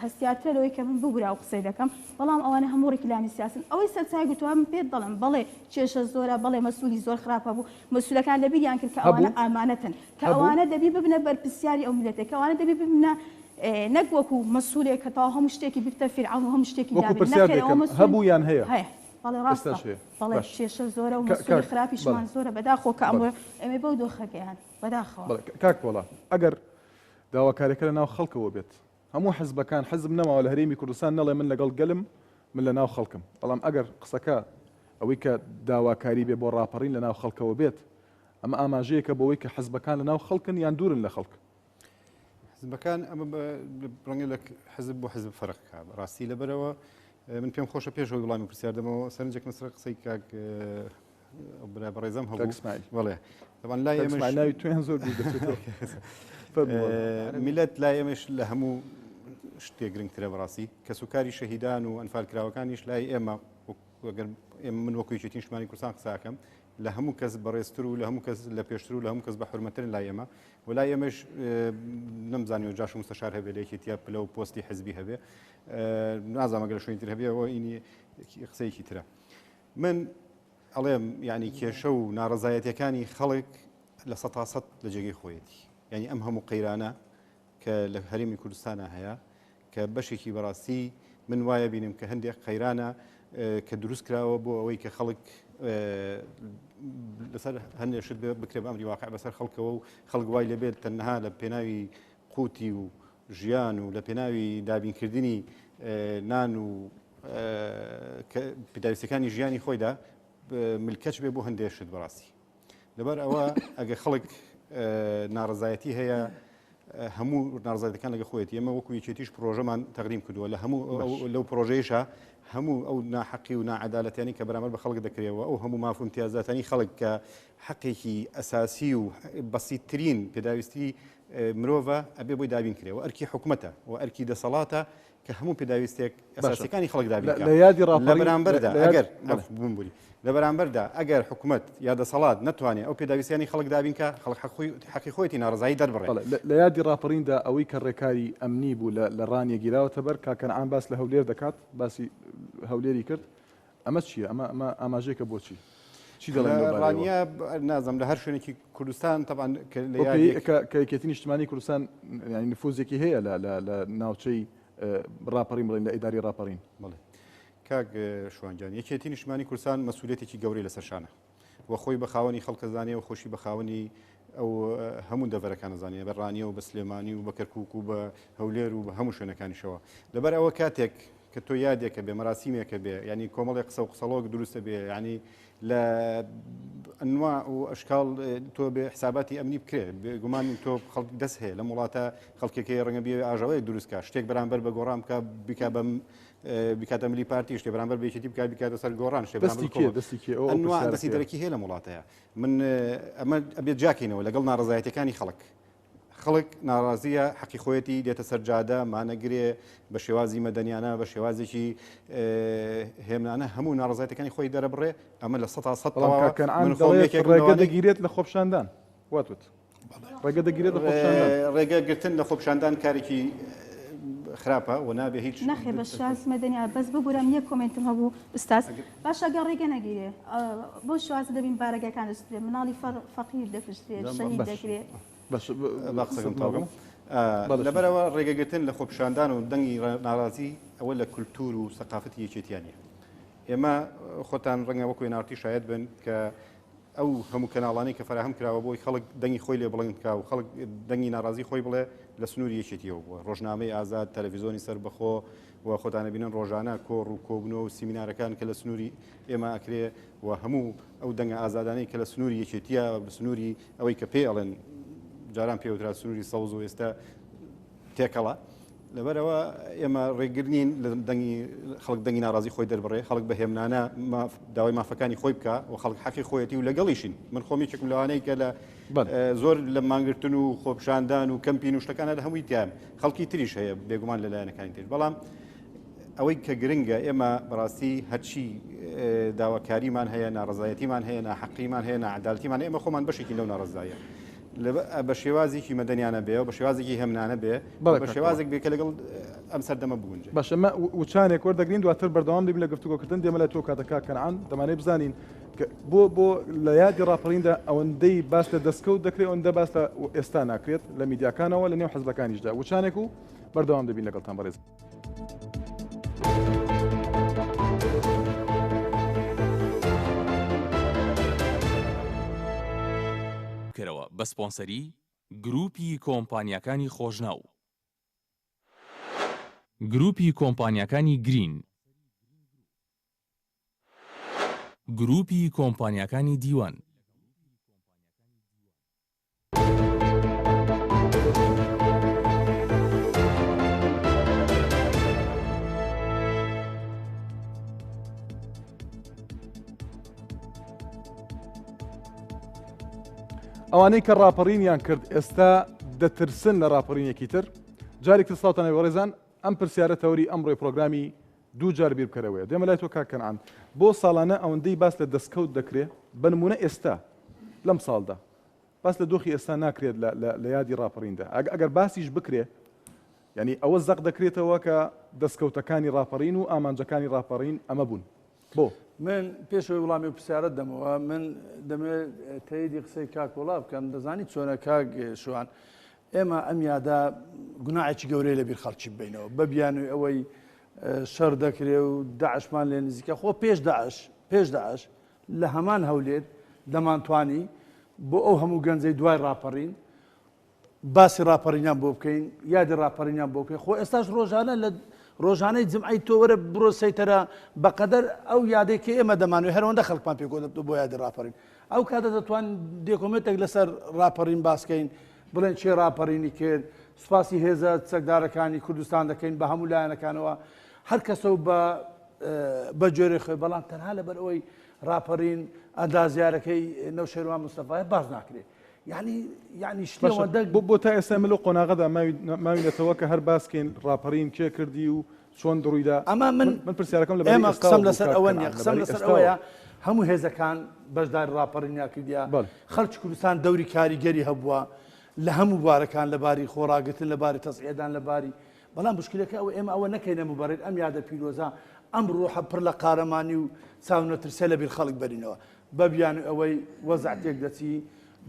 هەستیارترە لەوەی کە من ببورە ئەو قسەی دەکەم، بەڵام ئەوانە هەموو ڕیکلامی سیاسن. ئەوەی سەرچاوی گرتووە من پێت دەڵێم بەڵێ کێشە زۆرە، بەڵێ مەسئولی زۆر خراپ هەبوو، مەسئولەکان لەبیریان کرد کە ئەوانە هەبوو؟ ئامانەتن، کە هەبوو؟ ئەوانە دەبی ببنە بەرپرسیاری ئەو میللەتە، کە ئەوانە دەبی ببنە نەک وەکوو مەسئولێک کە تەواو هەموو شتێکی ببتە فیرعەون و هەموو شتێکی وەکوو دابێ، پرسیار نەخێر ئەوە دەکەم مەسئول هەبوو یان هەیە؟ هەیە. بەڵێ ڕاستە ئێستاش هەیە. بەڵێ باش. کێشە زۆرە و کا- مەسولی کاک خراپیشمان بەڵێ زۆرە بەداخەوە کە بەڵێ ئەمڕۆ ئێمەی بەو دۆخە گەیاند بەداخەوە. بەڵێ کاک پۆڵا ئەگەر داواکاریەکە لە ناو خەڵکەوە بێت هەموو حزبەکان حزب نەماوە لە هەرێمی کوردستان نەڵێ من لەگەڵ گەلم من لە ناو خەڵکم بەڵام ئەگەر قسەکە ئەوەی کە داواکاری بێ بۆ ڕاپەڕین لە ناو خەڵکەوە بێت ئەمە ئاماژەیەکە بۆ ئەوەی کە حزبەکان لە ناو خەڵکن یان دوورن لە خەڵک؟ حزبەکان ئەمە ڕەنگە لە حزب بۆ حزب فەرق کا ڕاستی لەبەرەوە من پێم خۆشە پێش ئەوەی وڵامی پرسیار دەمەوە سەرنجێکم سەر قسەی کاک برا بەڕێزم هەبوو ئیسماعیل بەڵێ طبعا لای ئێمەش ناوی تویان زۆر بیر دەچێتەوە میلەت لای ئێمەش لە هەموو شتێک گرنگترە بەڕاستی کەسوکاری شەهیدان و ئەنفالکراوەکانیش لای ئێمە ئەگەر من وەکو یەکێتی نیشتمانی کوردستان قساکەم لە هەموو کەس بەڕێزتر و لە هەموو کەس لە پێشتر و لە هەموو کەس بە حورمەترن لای ئێمە و لای ئێمەش نەمزانیوە جاش و مستەشار هەبێ لە یەکێتیە پلە و پۆستی حزبی هەبێ نازانم ئەگەر لە شوێنی تر هەبێ ئەوە ئینی قسەیەکی ترە من ئەڵێم یعنی کێشە و ناڕەزایەتیەکانی خەڵک لە سەتا سەد لە جێگەی خۆیەتی یعنی ئەم هەموو قەیرانە کە لە هەرێمی کوردستانە هەیە کە بەشێکی بەڕاستی من وایە بینم کە هەندێک قەیرانە کە دروست کراوە بۆ ئەوەی کە خەڵک لەسەر هەندێک شت بکرێ بە ئەمری واقع بەسەر خەڵکەوە و خەڵک وای لێبێت تەنها لە پێناوی قوتی و ژیان و لە پێناوی دابینکردنی نان و پێداویستەکانی ژیانی خۆیدا ملکەچ بێ بۆ هەندێک شت بەڕاستی لەبەر ئەوە ئەگە خەڵک ناڕزایەتی هەیە هەموو ناڕزایەتەکان لەگە خۆیەتی ئێمە وەکو یەکێتیش پرۆژەمان تەقدیم کردووە لە هەموو لەو پرۆژەیشە هەموو ئەو ناحەقی و ناعەدالەتیانی کە بەرامبەر بە خەڵک دەکرێەوە ئەو هەموو ماف و امتیازاتانی خەڵک کە حەقێکی ئەساسی و بەسیترین پێداویستی مرۆڤە ئەبێ بۆی دابین کرێ و ئەرکی حکومەتە و ئەرکی دەسەڵاتە کە هەموو پێداویستێک ئەساسیەکانی خەڵک دابین بکات. لە یادی ڕاپەڕین لە بەرامبەردا ئەگەر بمبوری لە بەرامبەردا ئەگەر حکومەت یا دەسەڵات نەتوانێت ئەو پێداویستیانی خەڵک دابین کە خەڵک حەقی خۆیەتی ناڕەزایی دەربڕێت. لە یادی ڕاپەڕیندا ئەوەی کە ڕێکاری ئەمنی بوو لە ڕانیە گیراوەتە بەر، کاک کەنعان باس لە هەولێر دەکات، باسی هەولێری کرد، ئەمە چییە؟ ئەمە ئەمە ئاماژەیەکە بۆ چی؟ چی دەڵێن لەو بارەیەوە؟ ڕانیە نازم لە هەر شوێنێکی کوردستان تەبعەن کە لە بۆ پێی یادێک کە کە یەکێتی نیشتمانی کوردستان یانی نفوزێکی هەیە لە لە لە ناوچەی ڕاپەڕین بڵێن لە ئیداری ڕاپەڕین. بەڵێ کاک شوان گیان یەکێتی نیشتمانی کوردستان مەسئولیەتێکی گەورەی لەسەر شانە و خۆی بە خاوەنی خەڵکە زانێ و خۆشی بە خاوەنی ئەو هەموو دەڤەرەکانە زانێ بە ڕانیە و بە سلێمانی و بە کەرکوک و بە هەولێر و بە هەموو شوێنەکانیشەوە لەبەر ئەوە کاتێک کە تۆ یادێکە بێ مەراسیمێکە بێ یعنی کۆمەڵی قسە و قسەڵۆک دروستە بێ یعنی لە ئەنوا و ئەشکال تۆ بێ حساباتی ئەمنی بکرێ بێگومان تۆ خەڵک دەست هەیە لەم وڵاتە خەڵکێکی ڕەنگە بێ ئاژاوەیەک دروستکە شتێک بەرامبەر بە گۆڕان بکە بکە بەم بکاتە ملی پارتی شتێ بەرامبەر بە یەکێتی بکات بکاتە سەر گۆڕان شتێ دەستی کێ دەستی کێ ئەو ئەنوا دەستی دەرەکی هەیە لەم وڵاتەیە من ئەمە ئەبێت جاکەینەوە لەگەڵ ناڕەزایەتەکانی خەڵک خەڵک ناڕازیە حەقی خۆیەتی دێتە سەر جادە مانەگرێ بە شێوازی مەدەنیانە بە شێوازێکی هێمنانە هەموو ناڕزایەتەکانی خۆی دەرەبڕێ ئەمە لە 100 تەواوە من خۆم یەکێک ڕێگە دەگیرێت لە خۆپشاندان واتوت ڕێگە دەگیرێت لە خۆپشاندان ڕێگە گرتن لە خۆپشاندان کارێکی خراپە و نابێ هیچ نەخێ بە شاز مەدەنیا بەس ببورم یەک کۆمێنتم هەبوو ئوستاز باشە گەر ڕێگە نەگیرێ بۆ شوازە دەبین بارەگاکان دەسوترێ مناڵی فەقیر دەکوژرێ شەهید دەکرێ با قسەکەم تەواو لەبەرەوە ڕێگەگرتن لە خۆپیشاندان و دەنگی ناڕازی ئەوە لە کولتور و سەقافەتی یەکێتیان نیە ئێمە خۆتان ڕەنگە وەکو NRT شایەت بن کە ئەو هەموو کەناڵانەی کە فەراهەم کراوە بۆی خەڵک دەنگی خۆی لێ بڵند بکا و خەڵک دەنگی ناڕازی خۆی بڵێ لە سنووری یەکێتیەوە بووە ڕۆژنامەی ئازاد تەلەڤیزۆنی سەربەخۆ و خۆتانە بینن ڕۆژانە کۆڕ و کۆبنەوە و سیمینارەکان کە لە سنووری ئێمە ئەکرێ و هەموو ئەو دەنگە ئازادانەی کە لە سنووری یەکێتیە لە سنووری ئەوەی کە پێی ئەڵێن جاران پێوترا سنووری سەوز و ئێستا تێکەڵە لەبەرەوە ئێمە ڕێگر نین لە دەنگی خەڵک دەنگی ناڕازی خۆی دەربڕێ خەڵک بە هێمنانە داوای مافەکانی خۆی بکە و خەڵک حەقی خۆیەتی و لەگەڵیشین من خۆم یەکێکم لەوانەی کە لە زۆر لە مانگرتن و خۆپشاندان و کەمپین و شتەکانە لە هەمووی تیام خەڵکی تریش هەیە بێگومان لە لایەنەکانی تر بەڵام ئەوەی کە گرنگە ئێمە بەڕاستی هەرچی داواکاریمان هەیە ناڕزایەتیمان هەیە ناحەقیمان هەیە ناعدالتیمان ئێمە خۆمان بەشێکی لەو ناڕزایە بە شێوازێکی مەدەنیانە بێ و بە شێوازێکی هێمنانە بێ بە شێوازێک بێ کە لەگەڵ ئەم سەردەمە بگونجێ. باشە ئەمە وچانێک وەردەگرین دواتر بەردەوام دەبین لە گفتوگۆکردن دێمە لای تۆ کاتە کاک کەنعان دەمانەوێت بزانین کە بۆ بۆ لە یادی ڕاپەڕیندا ئەوەندەی باس لە دەستکەوت دەکرێت ئەوەندە باس لە ئێستا ناکرێت لە میدیاکانەوە لە نێو حزبەکانیشدا وچانێک و بەردەوام دەبین لەگەڵتان بەڕێز. بکەرەوە بە سپۆنسەری گروپی کۆمپانیاکانی خۆشناو. گروپی کۆمپانیاکانی گرین. گروپی کۆمپانیاکانی دیوان. ئەوانەی کە ڕاپەڕینیان کرد ئێستا دەترسن لە ڕاپەڕینێکی تر؟ جارێک تر سڵاوتان لێ بەڕێزان، ئەم پرسیارە تەوەری ئەمڕۆی پرۆگرامی دوو جار بیر بکەرەوەیە. دێمە لای تۆ کاک کەنعان، بۆ ساڵانە ئەوەندەی باس لە دەستکەوت دەکرێ، بە نموونە ئێستا لەم ساڵدا باس لە دۆخی ئێستا ناکرێت لە یادی ڕاپەڕیندا، ئەگەر باسیش بکرێ یانی ئەوە زەق دەکرێتەوە کە دەستکەوتەکانی ڕاپەڕین و ئامانجەکانی ڕاپەڕین ئەمە بوون. بۆ؟ من پێش ئەوەی وڵامی ئەو پرسیارەت دەمەوە من دەمەوێت تەیدی قسەی کاک وڵا بکەم دەزانی چۆنە کاک شوان ئێمە ئەم یادە گوناعێکی گەورەی لە بیر خەڵکی ببینەوە بە بیانوی ئەوەی شەر دەکرێ و داعشمان لێ نزیکە خۆ پێش داعش پێش داعش لە هەمان هەولێر دەمانتوانی بۆ ئەو هەموو گەنجەی دوای ڕاپەڕین باسی ڕاپەڕینیان بۆ بکەین یادی ڕاپەڕینیان بۆ بکەین خۆ ئێستاش ڕۆژانە لە ڕۆژانەی جمعەی تۆ وەرە بڕۆ سەیتەرە بەقەدەر ئەو یادەی کە ئێمە دەمانوێت هەرەوەندە خەڵکمان پێ کۆ دەبێت بۆ یادی ڕاپەڕین ئەو کاتە دەتوان دێکۆمێنتێک لەسەر ڕاپەڕین باسکەین بڵێن چێ ڕاپەڕینی کرد سوپاسی هێزە چەکدارەکانی کوردستان دەکەین بە هەموو لایەنەکانەوە هەر کەسە و بە بە جۆرێ خۆی بەڵام تەنها لەبەر ئەوەی ڕاپەڕین ئەندازیارەکەی نەوشێروان مستەفایە باس ناکرێت یعنی یعنی شتی باشە ئەوەندە بۆ بۆ تا ئێستا ئێمە لەو قۆناغەدا ماوی ماوینەتەوە کە هەر باس کەین ڕاپەڕین کێ کردی و چۆن ڕوویدا ئەمە من من من پرسیارەکەم لەبارەی ئێمە ئێستاوە قسەم بوو لەسەر کاک ئەوە نییە کەنعان قسەم لەبارەی لەسەر ئێستاوە ئەوەیە هەموو هێزەکان بەشداری ڕاپەڕینیان کردیە بەڵێ خەڵکی کوردستان دەوری کاریگەری هەبووە لە هەموو بوارەکان لە باری خۆڕاگرتن لە باری تەزعیەدان لە باری بەڵام مشکلەکە ئەوە ئێمە ئەوە نەکەینە مبەرر ئەم یادە پیرۆزە ئەم ڕۆحە پڕ لە قارەمانی و چاونەترسە لە بیر خەڵک بەرینەوە بە بیانوی ئەوەی وەزع تێک دەچی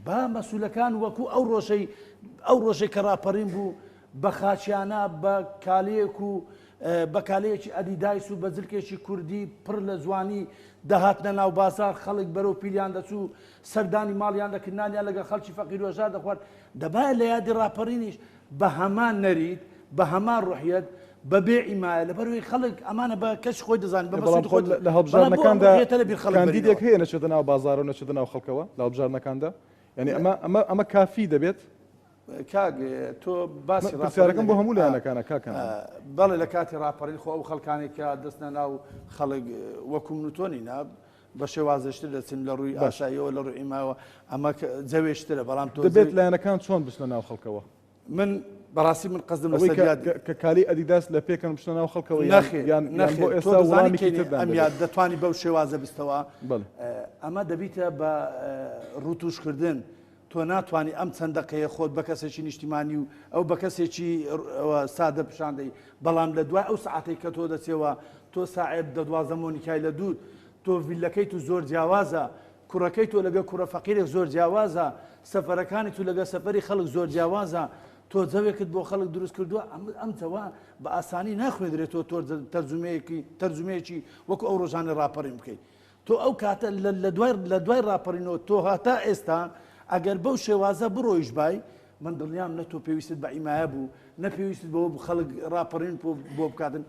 با مەسولەکان وەکو ئەو ڕۆژەی ئەو ڕۆژەی کە ڕاپەڕین بوو بە خاچیانە بە کالەیەک و بە کالەیەکی ئەدیدایس و بە جلکێکی کوردی پڕ لە جوانی دەهاتنە ناو بازار خەڵک بەرەو پیریان دەچوو سەردانی ماڵیان دەکرد نانیان لەگەڵ خەڵکی فەقیر و هەژار دەخوارد دەبایە لە یادی ڕاپەڕینیش بە هەمان نەریت، بە هەمان ڕوحیەت، بە بێ ئیمایە، لەبەرئەوەی خەڵک ئەمانە بە کەسی خۆی دەزانێت، بە بەڵام مەسعودی خۆ خۆی لە دەزانێت، بەڵام بۆ ئەم هەڵبژاردنەکاندا ڕوحیەتە لە بیر خەڵک کاندیدێک بەرینەوە؟ هەیە نەچێتە ناو بازاڕ و نەچێتە ناو خەڵکەوە لە هەڵبژاردنەکاندا؟ یانی ئەمە ئەمە ئەمە کافی دەبێت؟ کاک تۆ باسی من ڕاپەڕین پرسیارەکەم بۆ دەکەی. هەموو لایەنەکانە کاک کەنعان. بەڵێ لە کاتی ڕاپەڕین خۆ ئەو خەڵکانەی کە دەچنە ناو خەڵک وەکو من و تۆ نینە، بە شێوازێشتر دەچن لە ڕووی باش. ئاساییەوە لە ڕووی ئیماوە ئەمە جەوێشترە بەڵام تۆ دەبێت لایەنەکان چۆن بچنە ناو خەڵکەوە؟ من بەڕاستی من قەزدم ئەوەی لەسەر کە یاد کە کە کالی ئەدیداس لە پێکەن بچنە ناو خەڵکەوە یان نەخێر یان یان بۆ نەخێر تۆ ئێستا دەزانی وڵامێکی کەی تردان ئەم دەبێت؟ یاد دەتوانی بەو شێوازە بستەوە بەڵێ. ئەمە دەبیتە بە ڕوتوشکردن تۆ ناتوانی ئەم چەند دەقەیە خۆت بە کەسێکی نیشتیمانی و ئەو بە کەسێکی سادە پیشان دەی بەڵام لە دوای ئەو سەعاتەی کە تۆ دەچێەوە تۆ ساعێب دە 12 مۆنیکای لە دوور تۆ ڤیلەکەی تو زۆر جیاوازە کوڕەکەی تۆ لەگە کوڕە فەقیرێک زۆر جیاوازە سەفەرەکانی تو لەگە سەفەری خەڵک زۆر جیاوازە تۆ جەوێکت بۆ خەڵک دروست کردووە ئەم جەوە بە ئاسانی ناخوێندرێت تۆ تۆ تەرجومەیەکی تەرجومەیەکی وەکو ئەو ڕۆژانە ڕاپەڕین بکەیت تۆ ئەو کاتە لە دوای لە دوای ڕاپەڕینەوە تۆ هەتا ئێستا ئەگەر بەو شێوازە بڕۆیش بای من دڵنیام نە تۆ پێویستت بە ئیمایە بوو نە پێویستت بەوە بوو خەڵک ڕاپەڕین بۆ بکاتن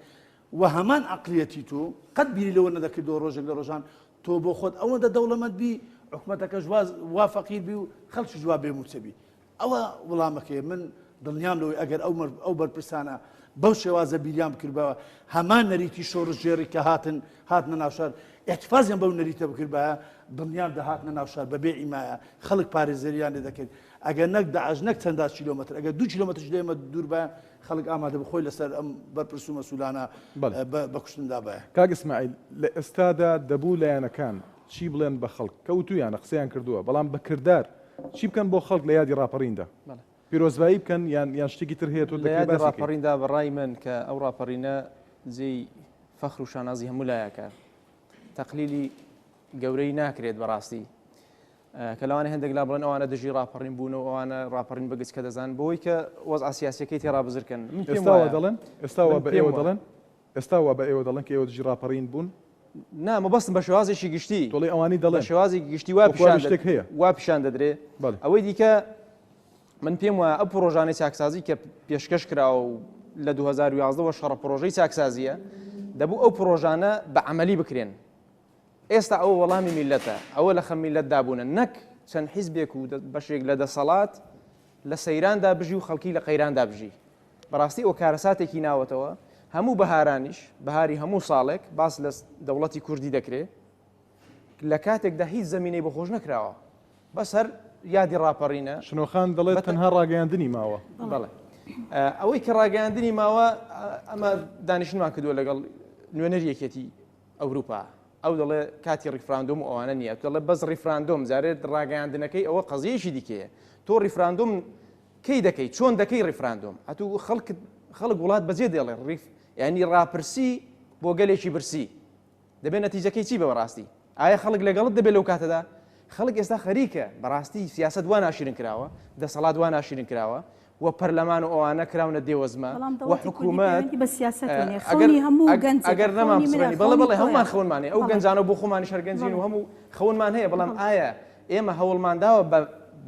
و هەمان عقلیەتی تۆ قەت بیری لەوە نەدەکردەوە ڕۆژێک لە ڕۆژان تۆ بۆ خۆت ئەوەندە دەوڵەمەند بی حکومەتەکەش واز وا فەقیر بی و خەڵکیش وا بێ مووچە بی ئەوە وڵامەکەیە من دڵنیام لەوەی ئەگەر ئەو ئەو بەرپرسانە بەو شێوازە بیریان بکردبایە هەمان نەریتی شۆڕشگێڕی کە هاتن هاتنە ناو شار ئیحتفازیان بەو نەریتە بکردبایە دڵنیام دەهاتنە ناو شار بەبێ ئیمایە خەڵک پارێزەریان لێ دەکرد ئەگەر نەک داعش نەک چەندان کیلۆمەتر ئەگەر دوو کیلۆمەترش لە ئێمە دوور بایە خەڵک ئامادە بوو خۆی لەسەر ئەم بەرپرس و مەسولانە بە کوشتن دابایە. کاک ئیسماعیل لە ئێستادا دەبوو لایەنەکان چی بڵێن بە خەڵک؟ کە وتوویانە قسەیان کردووە بەڵام بە کردار چی بکەن بۆ خەڵک لە یادی ڕاپەڕیندا؟ پیرۆزبایی بکەن یان یان شتێکی تر هەیە تۆ لە دەکرێت یادی باسی کەی؟ ڕاپەڕیندا بە ڕای من کە ئەو ڕاپەڕینە جێی فەخر و شانازی هەموو لایەکە تەقلیلی گەورەی ناکرێت بەڕاستی کە لەوانە هەندێک لا بڵێن ئەوانە دژی ڕاپەڕین بوون و ئەوانە ڕاپەڕین بە گچکە دەزان بۆی کە وەزع سیاسیەکەی تێڕا بزرکەن من پێم ئێستا وا وایە دەڵێن؟ ئێستا وا من بە پێم ئێوە وایە دەڵێن؟ ئێستا وا بە ئێوە دەڵێن کە ئێوە دژی ڕاپەڕین بوون؟ نا مەبەستم بە شێوازێکی گشتی تۆڵەی ئەوانی بە دەڵێن شێوازێکی گشتی وا وەکو وابێ پیشان شتێک هەیە. وا پیشان دەدرێ بەڵێ. ئەوەی دیکە من پێم وایە ئەو پڕۆژانەی چاکسازی کە پێشکەش کراوە و لە 2011 وە شەڕە پڕۆژەی چاکسازیە دەبوو ئەو پڕۆژانە بە عەمەلی بکرێن ئێستا ئەوە وەڵامی میللەتە، ئەوە لە خەم میللەتدا بوونە نەک چەند حیزبێک و بەشێک لە دەسەڵات لە سەیراندا بژی و خەڵکی لە قەیراندا بژی. بەڕاستی ئەوە کارەساتێکی ناوەتەوە، هەموو بەهارانیش، بەهاری هەموو ساڵێک باس لە دەوڵەتی کوردی دەکرێ، لە کاتێکدا هیچ زەمینەی بۆ خۆش نەکراوە. بەس هەر یادی ڕاپەڕینە. شنۆخان دەڵێت تەنها ڕاگەیاندنی ماوە. بەڵێ ئەوەی کە ڕاگەیاندنی ماوە ئەمە دانیشتنمان کردووە لەگەڵ نوێنەری یەکێتی ئەوروپا ئەو دەڵێ کاتی ڕیفراندۆم و ئەوانە نییە دەڵێ بەس ڕیفراندۆم جارێت ڕاگەیاندنەکەی ئەوە قەزیەیەکی دیکەیە تۆ ڕیفراندۆم کەی دەکەی چۆن دەکەی ڕیفراندۆم ئەتوو خەڵک خەڵک وڵات بەجێ دێڵێ ڕیف یعنی ڕاپرسی بۆ گەلێکی برسی دەبێت نەتیجەکەی چی بێ بەڕاستی؟ ئایا خەڵک لەگەڵت دەبێت لەو کاتەدا؟ خەڵک ئێستا خەریکە بەڕاستی سیاسەت وا ناشیرن کراوە، دەسەڵات وا ناشیرن کراوە و پەرلەمان و ئەوانە کراونە دێوەزمە بەڵام و دەوڵەتی کوردی حکوومەت پەیوەندی بە سیاسەتەوە نییە، ئەگەر خەونی هەموو گەنجێکە، ئەگەر نەمان خەونی منە، پچڕێنی بەڵێ خەونی بەڵێ تۆیە. هەموومان خەونمان هەیە ئەو بەڵێ گەنجانە و بۆ خۆمانیش هەر گەنجین بەڵێ و هەموو خەونمان هەیە بەڵام بەڵێ ئایا ئێمە هەوڵمان داوە بە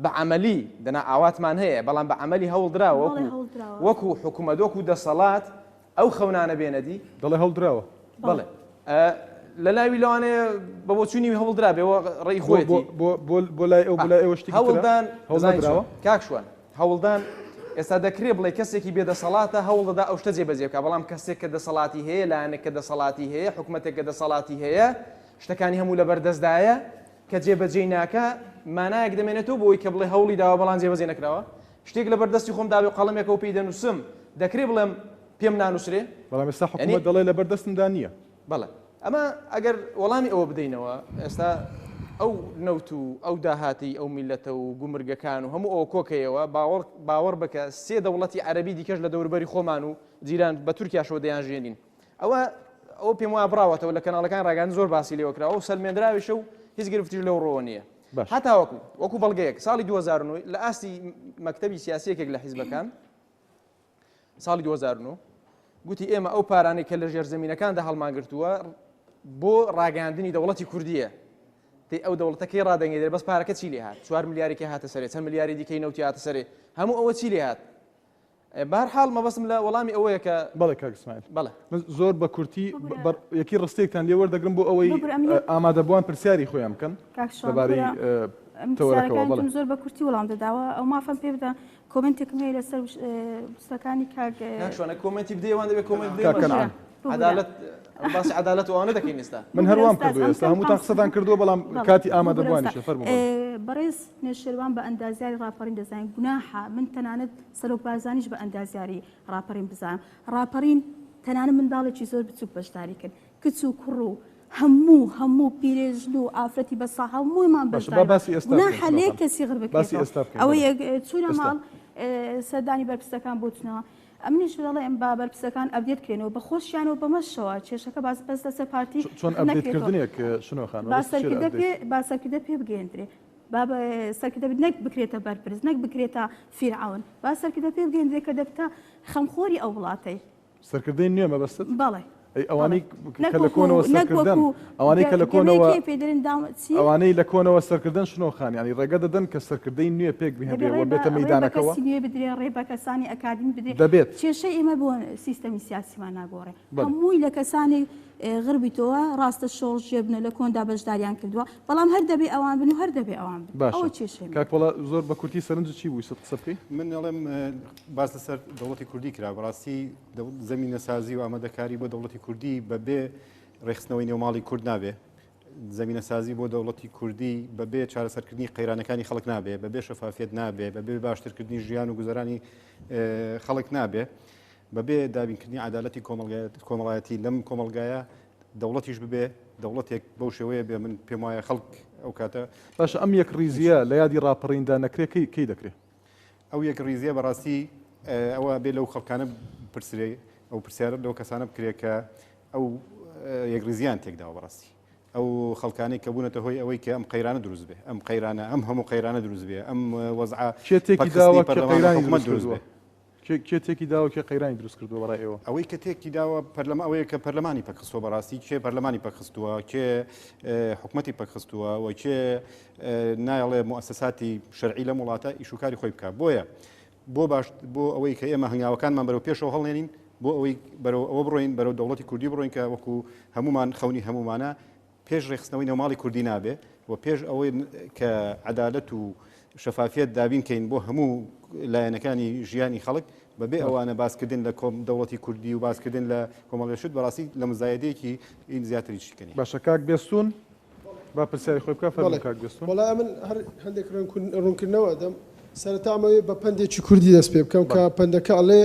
بە عەمەلی دەنا ئاواتمان هەیە بەڵام بە عەمەلی هەوڵ دراوە بەڵێ وەکوو هەوڵ دراوە. وەکوو حکوومەت وەکوو دەسەڵات ئەو خەونانە بێنە دی؟ دەڵێ هەوڵدراوە. بەڵێ. لە لاوی لەوانەیە بە بۆچوونی وی هەوڵدرا بێ و ڕێی خۆیەتی. بۆ لای ئەو بۆ لای ئێوە شتێکی ترە؟ هەوڵدان هەوڵ دەزانی نەدراوە؟ چۆن کاک شوان، هەوڵدان ئێستا دەکرێ بڵێی کەسێکی بێ دەسەڵاتە هەوڵ دەدا ئەو شتە جێبەجێ بکا، بەڵام کەسێک کە دەسەڵاتی هەیە، لایەنێک کە دەسەڵاتی هەیە، حکومەتێک کە دەسەڵاتی هەیە، شتەکانی هەموو لەبەر دەستدایە، کە جێبەجێی ناکا، مانایەک دەمێنێتەوە بۆ ئەوەی کە بڵێ هەوڵی داوە بەڵام جێبەجێ نەکراوە؟ شتێک لەبەر دەستی خۆم دابێ و قەڵەمێکە و پێی دەنووسم، دەکرێ بڵێم پێم نانووسرێ؟ بەڵام ئێستا یانی. حکوومەت دەڵێ لەبەر دەستمدا نییە. بەڵێ. ئەمە ئەگەر وەڵامی ئەوە بدەینەوە، ئێستا ئەو نەوت و ئەو داهاتەی ئەو میللەتە و گومرگەکان و هەموو ئەوە کۆکەیەوە، باوەڕ باوەڕ بکە سێ دەوڵەتی عەرەبی دیکەش لە دەوروبەری خۆمان و جیران بە تورکیاشەوە دەیانژیێنین. ئەوە ئەوە پێم وایە بڕاوەتەوە لە کەناڵەکانی ڕاگەیاندن زۆر باسی لێوە کراوە و سەلمێندراویشە و هیچ گرفتیش لەو ڕووەوە نییە. باشە. هەتاوەکو وەکو بەڵگەیەک ساڵی 2009 لە ئاستی مەکتەبی سیاسی یەکێک لە حیزبەکان ساڵی 2009 گوتی ئێمە ئەو پارانەی کە لە ژێرزەمینەکاندا هەڵمانگرتووە بۆ ڕاگەیاندنی دەوڵەتی کوردیە دەی ئەو دەوڵەتە کەی ڕادەنگێدرێ بەس پارەکە چی لێ هات چوار ملیارێکی هاتە سەرێ چەند ملیاری دیکەی نەوتی هاتە سەرێ هەموو ئەوە چی لێ هات بەهەرحاڵ مەبەستم لە وەڵامی ئەوەیە کە بەڵێ کاک ئیسماعیل. بەڵێ. من زۆر بە کورتی ببورە. بە یەکی ڕستەیەکتان لێ وەردەگرم بۆ ئەوەی ببورە ئەم یەک ئامادەبووان پرسیاری خۆیان بکەن کاک شوان لەبارەی ببورە ئەم تەوەرەکەوە. پرسیارەکانی بەڵێ. تۆم زۆر بە کورتی وەڵام دەداوە ئەو مافەم پێ بدە کۆمێنتێکم هەیە لەسەر وشەکانی کاک کاک شوان کۆمێنتی بدەی ئەوان دەبێ کۆمێنت بدەی کاک باشە. کەنعان. ببورە. عەدالەت باسی عەدالەت و ئەوانە دەکەین ئێستا. من هەر ببورە وام ئوستاز کردووە ئەم ئێستا کەم هەمووتان قام قسەتان کردووە بەڵام بەڵێ کاتی ببورە ئامادەبووانیشە ئوستاز فەرموو بەڵێ. بەڕێز نێشێروان بە ئەندازیاری ڕاپەڕین دەزانین گوناحە من تەنانەت سەرۆک بارزانیش بە ئەندازیاری ڕاپەڕین بزانم ڕاپەڕین تەنانەت منداڵێکی زۆر بچوک بەشداری کرد کچ و کوڕ و هەموو هەموو پیرێژن و ئافرەتی بەسا هەموومان باشە با بەشداری باسی ئێستا بکەین گوناحە لێ شنۆ خان کەسی غر باسی بکرێتەوە ئێستا بکەین ئەوە بەڵێ یەک چوونە ئێستا ماڵ سەردانی بەرپرسەکان بۆ چنەوە ئەمنیش دەڵێم با بەرپرسەکان update کرێنەوە بە خۆشیانەوە بەمەشەوە کێشەکە باس بەس لەسەر پارتی چۆن update نەکرێتەوە کردنێک شنۆ خان با مەبەست چییە لە سەرکردە update؟ پێ با سەرکردە پێ بگەیەندرێ با سەرکردە نەک بکرێتە بەرپرس نەک بکرێتە فیرعەون با سەرکردە پێ بگەیەندرێ کە دەبتە خەمخۆری ئەو وڵاتەی. سەرکردەی نوێ مەبەستت؟ بەڵێ. ئەی ئەوانەی نەک کە لە وەکو کۆنەوە نەک سەرکردەن وەکو ئەوانەی کە لە گەمەی کۆنەوە کێ پێ دەرێن دام چی؟ ئەوانەی لە کۆنەوە سەرکردەن شنۆ خان یانی ڕێگە دەدەن کە سەرکردەی نوێ پێک دەبێ بهێنرێ ڕێ و بە بێتە ڕێ بە مەیدانەکەوە؟ کەسی نوێ بدرێ ڕێ بە کەسانی ئەکادیمی بدرێ دەبێت. کێشەی ئێمە بۆ سیستەمی سیاسیمان ناگۆڕێ بەڵێ. هەمووی لە کەسانی غربیتەوە ڕاستە شۆڕشگێر بن و لە کۆندا بەشداریان کردووە بەڵام هەر دەبێ ئەوان بن و هەر دەبێ ئەوان بن باشە ئەوە کێشەی منە. کاک پۆڵا زۆر بە کورتی سەرنجت چی بوو ویستت قسە بکەی؟ من ئەڵێم باس لەسەر دەوڵەتی کوردی کرا بەڕاستی زەمینەسازی و ئامادەکاری بۆ دەوڵەتی کوردی بەبێ ڕێکخستنەوەی نێوماڵی کورد نابێ زەمینەسازی بۆ دەوڵەتی کوردی بەبێ چارەسەرکردنی قەیرانەکانی خەڵک نابێ بەبێ شەفافیەت نابێ بەبێ باشترکردنی ژیان و گوزەرانی خەڵک نابێ بەبێ دابینکردنی عەدالەتی کۆمەڵایەتی لەم کۆمەڵگایە دەوڵەتیش ببێ دەوڵەتێک بەو شێوەیە بێ من پێم وایە خەڵک ئەو کاتە باشە ئەم یەکڕیزییە لە یادی ڕاپەڕیندا نەکرێ کەی کەی دەکرێ؟ ئەو یەکڕیزییە بەڕاستی ئەوە بێ لەو خەڵکانە بپرسرێ ئەو پرسیارە لەو کەسانە بکرێ کە ئەو یەکڕیزییان تێکداوە بەڕاستی ئەو خەڵکانەی کە بوونەتە هۆی ئەوەی کە ئەم قەیرانە دروست بێ ئەم قەیرانە ئەم هەموو قەیرانە دروست بێ ئەم وەزعە کێ تێکی پەکخستنی داوە کێ پەرلەمان و قەیرانی حکومەت دروست دروست کردووە؟ بێ کێ تێکی داوە کێ قەیرانی دروست کردووە بەڕای ئێوە؟ ئەوەی کە تێکی داوە پەرلەمان ئەوەیە کە پەرلەمانی پەکخستووە بەڕاستی کێ پەرلەمانی پەکخستووە کێ حکومەتی پەکخستووە و کێ نایەڵێ موئەسەساتی شەرعی لەم وڵاتە ئیش و کاری خۆی بکات بۆیە بۆ باش بۆ ئەوەی کە ئێمە هەنگاوەکانمان بەرەو پێشەوە هەڵنێنین بۆ ئەوەی بەرەو ئەوە بڕۆین بەرەو دەوڵەتی کوردی بڕۆین کە وەکو هەمومان خەونی هەمومانە پێش ڕێکخستنەوەی نێوماڵی کوردی نابێ و پێش ئەوەی کە عەدالەت و شەفافیەت دابین کەین بۆ هەموو لایەنەکانی ژیانی خەڵک بەبێ ئەوانە باسکردن لە کۆم دەوڵەتی کوردی و باسکردن لە کۆمەڵێ شت بەڕاستی لە مزایەدەیەکی این زیاتری شتەکە نیە. باشە کاک بێستوون. با پرسیاری خۆی بکا فەرموو کاک بێستون. وەڵا ئەمن هەر هەندێک ڕوونکردنەوە ئەدەم سەرەتا ئەمەوێ بە پەندێکی کوردی دەست پێ بکەم کە پەندەکە ئەڵێ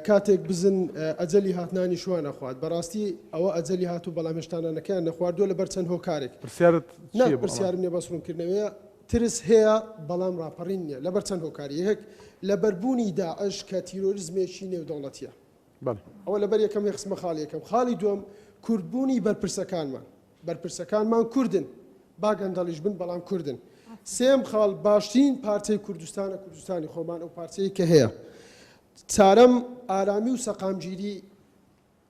کاتێک بزن ئەجەلی هاتنانی شوان ئەخوات بەڕاستی ئەوە ئەجەلی هاتوو بەڵام هێشتا نانەکەیان نەخواردووە لەبەر چەند هۆکارێک پرسیارت نا پرسیارم نیە بەس ڕوونکردنەوەیە ترس هەیە بەڵام ڕاپەڕین نیە لەبەر چەند هۆکاری یەک لەبەر بوونی داعش کە تیرۆریزمێکی نێودەوڵەتیە ئەوە لەبەر یەکەم خستمە خاڵی یەکەم خاڵی دووەم کوردبوونی بەرپرسەکانمان بەرپرسەکانمان کوردن با گەندەڵیش بن بەڵام کوردن سێم خاڵ باشترین پارچەی کوردستانە کوردستانی خۆمان ئەو پارچەیە کە هەیە چارەم ئارامی و سەقامگیری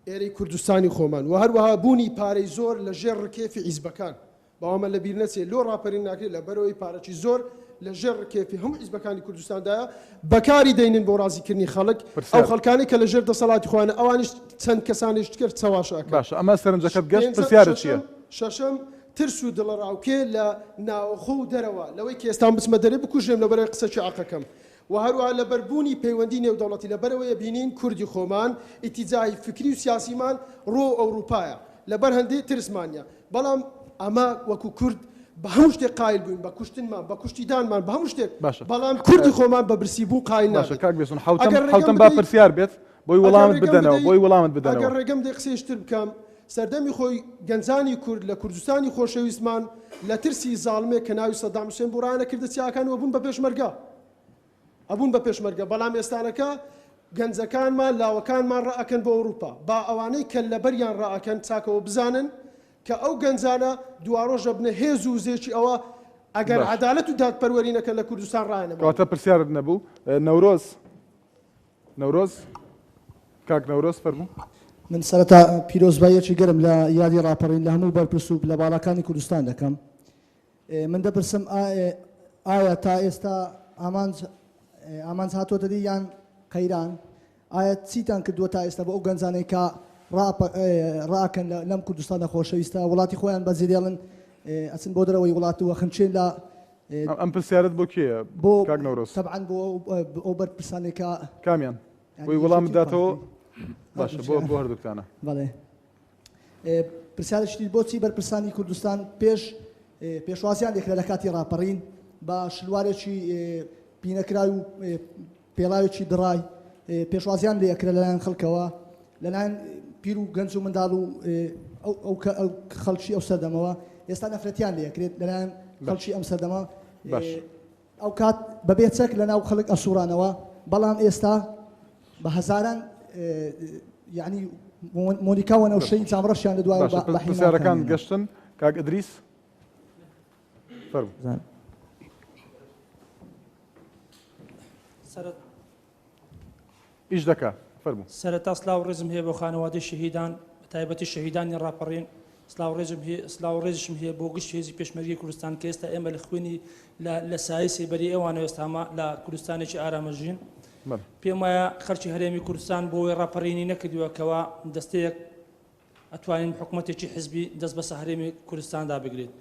ئێرەی کوردستانی خۆمان و هەروەها بوونی پارەی زۆر لە ژێر ڕکێفی حیزبەکان باوەمە لە بیر نەچێ لۆ ڕاپەرین ناکرێت لە بەرەوەی پارەکی زۆر لە ژێر ڕکێفی هەموو حیزبەکانی کوردستاندایە بەکاری دەینن بۆ ڕازیکردنی خەڵک ئەو خەڵکانەی کە لە ژێر دەسەڵاتی خۆیانە ئەوانیش چەند کەسانێکی تر چەواشە ئەکەن. باشە ئەمە سەرنجەکەت گەشت پرسیارت چییە؟ شەشەم، ترس و دڵەڕاوکێ لە ناوەخۆ و دەرەوە لەوەی کە ئێستا بچمە دەرێ بکوژرێم لەبەرئەوەی قسەکی عەقەکەم و هەروەها لەبەر بوونی پەیوەندی نێودەوڵەتی لەبەرئەوەیە بینین کوردی خۆمان ئیتیجاهی فکری و سیاسیمان ڕووەو ئەوروپایە لەبەر هەندێ ترسمان نیە بەڵام ئەمە وەکو کورد بە هەموو شتێک قایل بووین بە کوشتنمان بە کوشتیدانمان بە هەموو شتێک باشە بەڵام کوردی خۆمان بە برسی بوون قایل باشە نابین کاک بێسون حوتەم ئەگەر ڕێگەم حوتەم با بدەی پرسیار بێت بۆی ئەگەر وەڵامت ڕێگەم بدەنەوە بدەی بۆی وەڵامت ئەگەر بدەنەوە. ڕێگەم بدەی قسەیش تر بکەم سەردەمی خۆی گەنجانی کورد لە کوردستانی خۆشەویستمان لە ترسی زاڵمێک کە ناوی سەدام حوسێن بوو ڕایانە کردە چیاکان و بوون بە پێشمەرگە ئەبوون بە پێشمەرگە بەڵام ئێستانەکە گەنجەکانمان لاوەکانمان ڕائەکەن بۆ ئەوروپا با ئەوانەی کە لەبەریان ڕائەکەن چاکەوە بزانن کە ئەو گەنجانە دواڕۆژ ئەبنە هێز و وزەیەکی ئەوە ئەگەر باش. عەدالەت و دادپەروەری نەکەن لە کوردستان ڕایانەماڵن. کەواتە پرسیارت نەبوو نەورۆز نەورۆز کاک نەورۆز فەرموو. من سەرەتا پیرۆزباییەکی گەرم لە یادی ڕاپەڕین لە هەموو بەرپرس و پلە باڵاکانی کوردستان دەکەم. من دەپرسم ئایا تا ئێستا ئامانج ئامانج هاتۆتە دی یان قەیران؟ ئایا چیتان کردووە تا ئێستا بۆ ئەو گەنجانەی کە ڕاکەن لەم کوردستانە خۆشەویستە وڵاتی خۆیان بەجێدێڵن ئەچن بۆ دەرەوەی وڵات و خنچێن لە ئەم پرسیارت بۆ کێیە بۆ کاک نەورۆز؟ تەبعەن بۆ ئەو بەرپرسانەی کە کامیان بۆی وەڵامت داتەوە باشە بۆ بۆ هەردووکتانە بەڵێ پرسیارێکی تر بۆچی بەرپرسانی کوردستان پێش پێشوازیان لێکرا لە کاتی ڕاپەڕین بە شلوارێکی پینەکراوی و پێڵاوێکی دڕای پێشوازیان لێ ئەکرا لەلایەن خەڵکەوە لەلایەن پیر و گەنج و منداڵ و ئەو خەڵکی ئەو سەردەمەوە ئێستا نەفرەتیان لێ ئەکرێت لەلایەن خەڵکی ئەم سەردەمە باش ئەو کات بەبێ چەک لەناو خەڵک ئەسوڕانەوە بەڵام ئێستا بە هەزاران یعنی مۆنیکا وەنەوشەی جامڕەشیان لە دوای باشە پرسیارەکان گەشتن کاک ئیدریس فەرموو. ئیش دەکا فەرموو. سەرەتا سلاو ڕێزم هەیە بۆ خانەوادەی شەهیدان بە تایبەتی شەهیدانی ڕاپەڕین سلاو ڕێزم هەیە سلاو ڕێزیشم هەیە بۆ گشت هێزی پێشمەرگەی کوردستان کە ئێستا ئێمە لە خوێنی لە لە سایەی سێبەری ئەوانەوە ئێستا ئەمە لە کوردستانێکی ئارامە ژین بەڵێ. پێم وایە خەڵکی هەرێمی کوردستان بۆ وەی ڕاپەڕینی نەکردووە کەوا دەستەیەک ئەتوانین حکومەتێکی حزبی دەست بەسە هەرێمی کوردستاندا بگرێت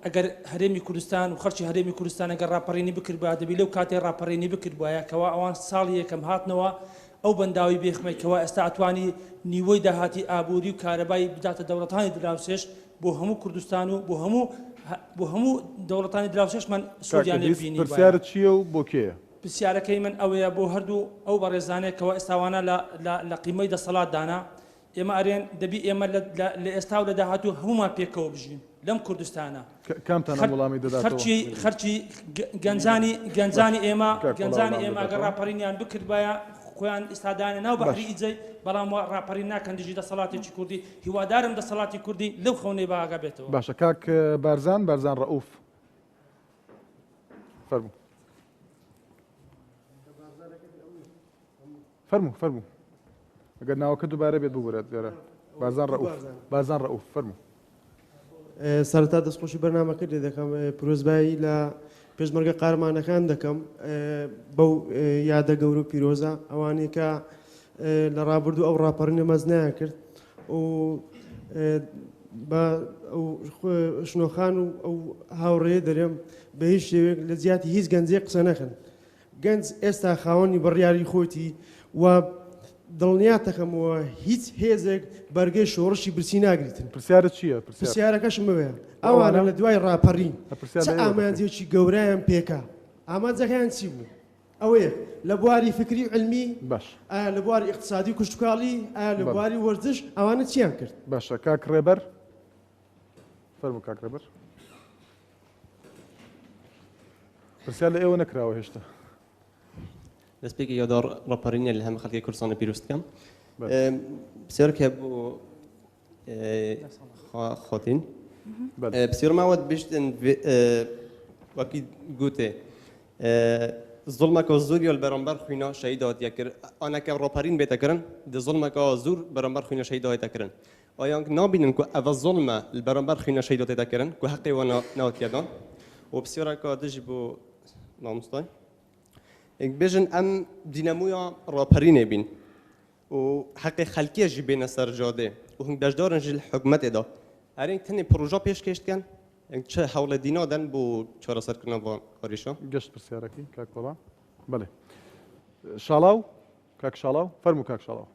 ئەگەر هەرێمی کوردستان و خەڵکی هەرێمی کوردستان ئەگەر ڕاپەڕینی بکردبایە دەبی لەو کاتەی ڕاپەڕینی بکردبایە کەوا ئەوان ساڵی یەکەم هاتنەوە ئەو بەنداوی بێخمەی کەوا ئێستا ئەتوانی نیوەی داهاتی ئابووری و کارەبای بداتە دەوڵەتانی دراوسێش بۆ هەموو کوردستان و بۆ هەموو بۆ هەموو دەوڵەتانی دراوسێشمان کاک سوودیان لێ ئیدریس بینیبایە. پرسیارت چییە و بۆ کێیە؟ پرسیارەکەی من ئەوەیە بۆ هەردوو ئەو بەڕێزانەیە کەوا ئێستا وانە لە لە لە قیمەی دەسەڵاتدانە ئێمە ئەرێن دەبی ئێمە لە لە لە ئێستا و لە داهاتوو هەموومان پێکەوە بژین لەم کوردستانە. کامتان ئەم وڵامی دەداتەوە؟ خەرکی خەرکی گەنجانی گەنجانی ئێمە کاک وەڵا گەنجانی وەڵام ئێمە ئەگەر دەداتەوە. ڕاپەڕینیان بکردبایە خۆیان ئیستا دانە ناو باش. بەحری ئیجەی بەڵام وا ڕاپەڕین ناکەن دژی دەسەڵاتێکی کوردی هیوادارم دەسەڵاتی کوردی لەو خەونەی بە ئاگا بێتەوە. باشە کاک بارزان بارزان ڕەئوف فەرموو. فەرموو فەرموو ئەگەر ناوەکە دووبارە بێت ببورە لێرە بارزان ڕەئوف بارزان ڕەئوف فەرموو. سەرەتا دەستخۆشی بەرنامەکەت لێ دەکەم پیرۆزبایی لە پێشمەرگە قارەمانەکان دەکەم بەو یادە گەورە و پیرۆزە ئەوانەی کە لە ڕابردوو ئەو ڕاپەڕینە مەزنیان کرد و بە شنۆخان و ئەو هاوڕێیە دەرێم بە هیچ شێوەیەک لە جیاتی هیچ گەنجێک قسە نەکەن گەنج ئێستا خاوەنی بڕیاری خۆیتی و دڵنیاتەکەمەوە هیچ هێزێک بەرگەی شۆڕشی برسی ناگریتن. پرسیارت چییە؟ پرسیارەکەشم ئەوەیە ئەوانە لە دوای ڕاپەڕین چ ئامانجێکی گەورەیان پێکا؟ ئامانجەکەیان چی بوو؟ ئەوەیە لە بواری فکری و علمی باش ئایا لە بواری ئیقتسادی و کشتوکاڵی ئایا لە بواری وەرزش ئەوانە چیان کرد؟ باشە کاک ڕێبەر فەرموو کاک ڕێبەر پرسیار لە ئێوە نەکراوە هێشتا. دەستپێکی یادا ڕاپەڕینە لە هەموو خەڵکی کوردستانە پیرۆز دکەم پرسیارێک هەیە بۆ خاتین پرسیار ماوە بشتن وەکی گوتێ زوڵمەکە زۆر یال بەرامبەر خوینا شەهید هاتیە کرد ئانەکە ڕاپەرین بێتە کردن دە زوڵمەکە زۆر بەرامبەر خوینا شەهید هاتە کردن ئایانگ نابینن کو ئەڤە زوڵمە لبەرامبەر خوینا شەهید هاتێتە کردن کو حەقێ وە ناتیە دان و پرسیارەکە دژ بۆ مامۆستای بێژن ئەم دینەمویا ڕاپەرینێ بین و حەقێ خەلکیە ژی بێنە سەر جادێ و هنگ بەشدارن ژی حکومەتێ دا ئەرێنگ تەنێ پڕۆژە پێشکێش دکەن چ هەوڵێ دینا دەن بۆ چارەسەرکردنە ڤان کاریشا؟ گشت پرسیارەکەی کاک پۆڵا بەڵێ شاڵاو کاک شاڵاو فەرموو کاک شاڵاو.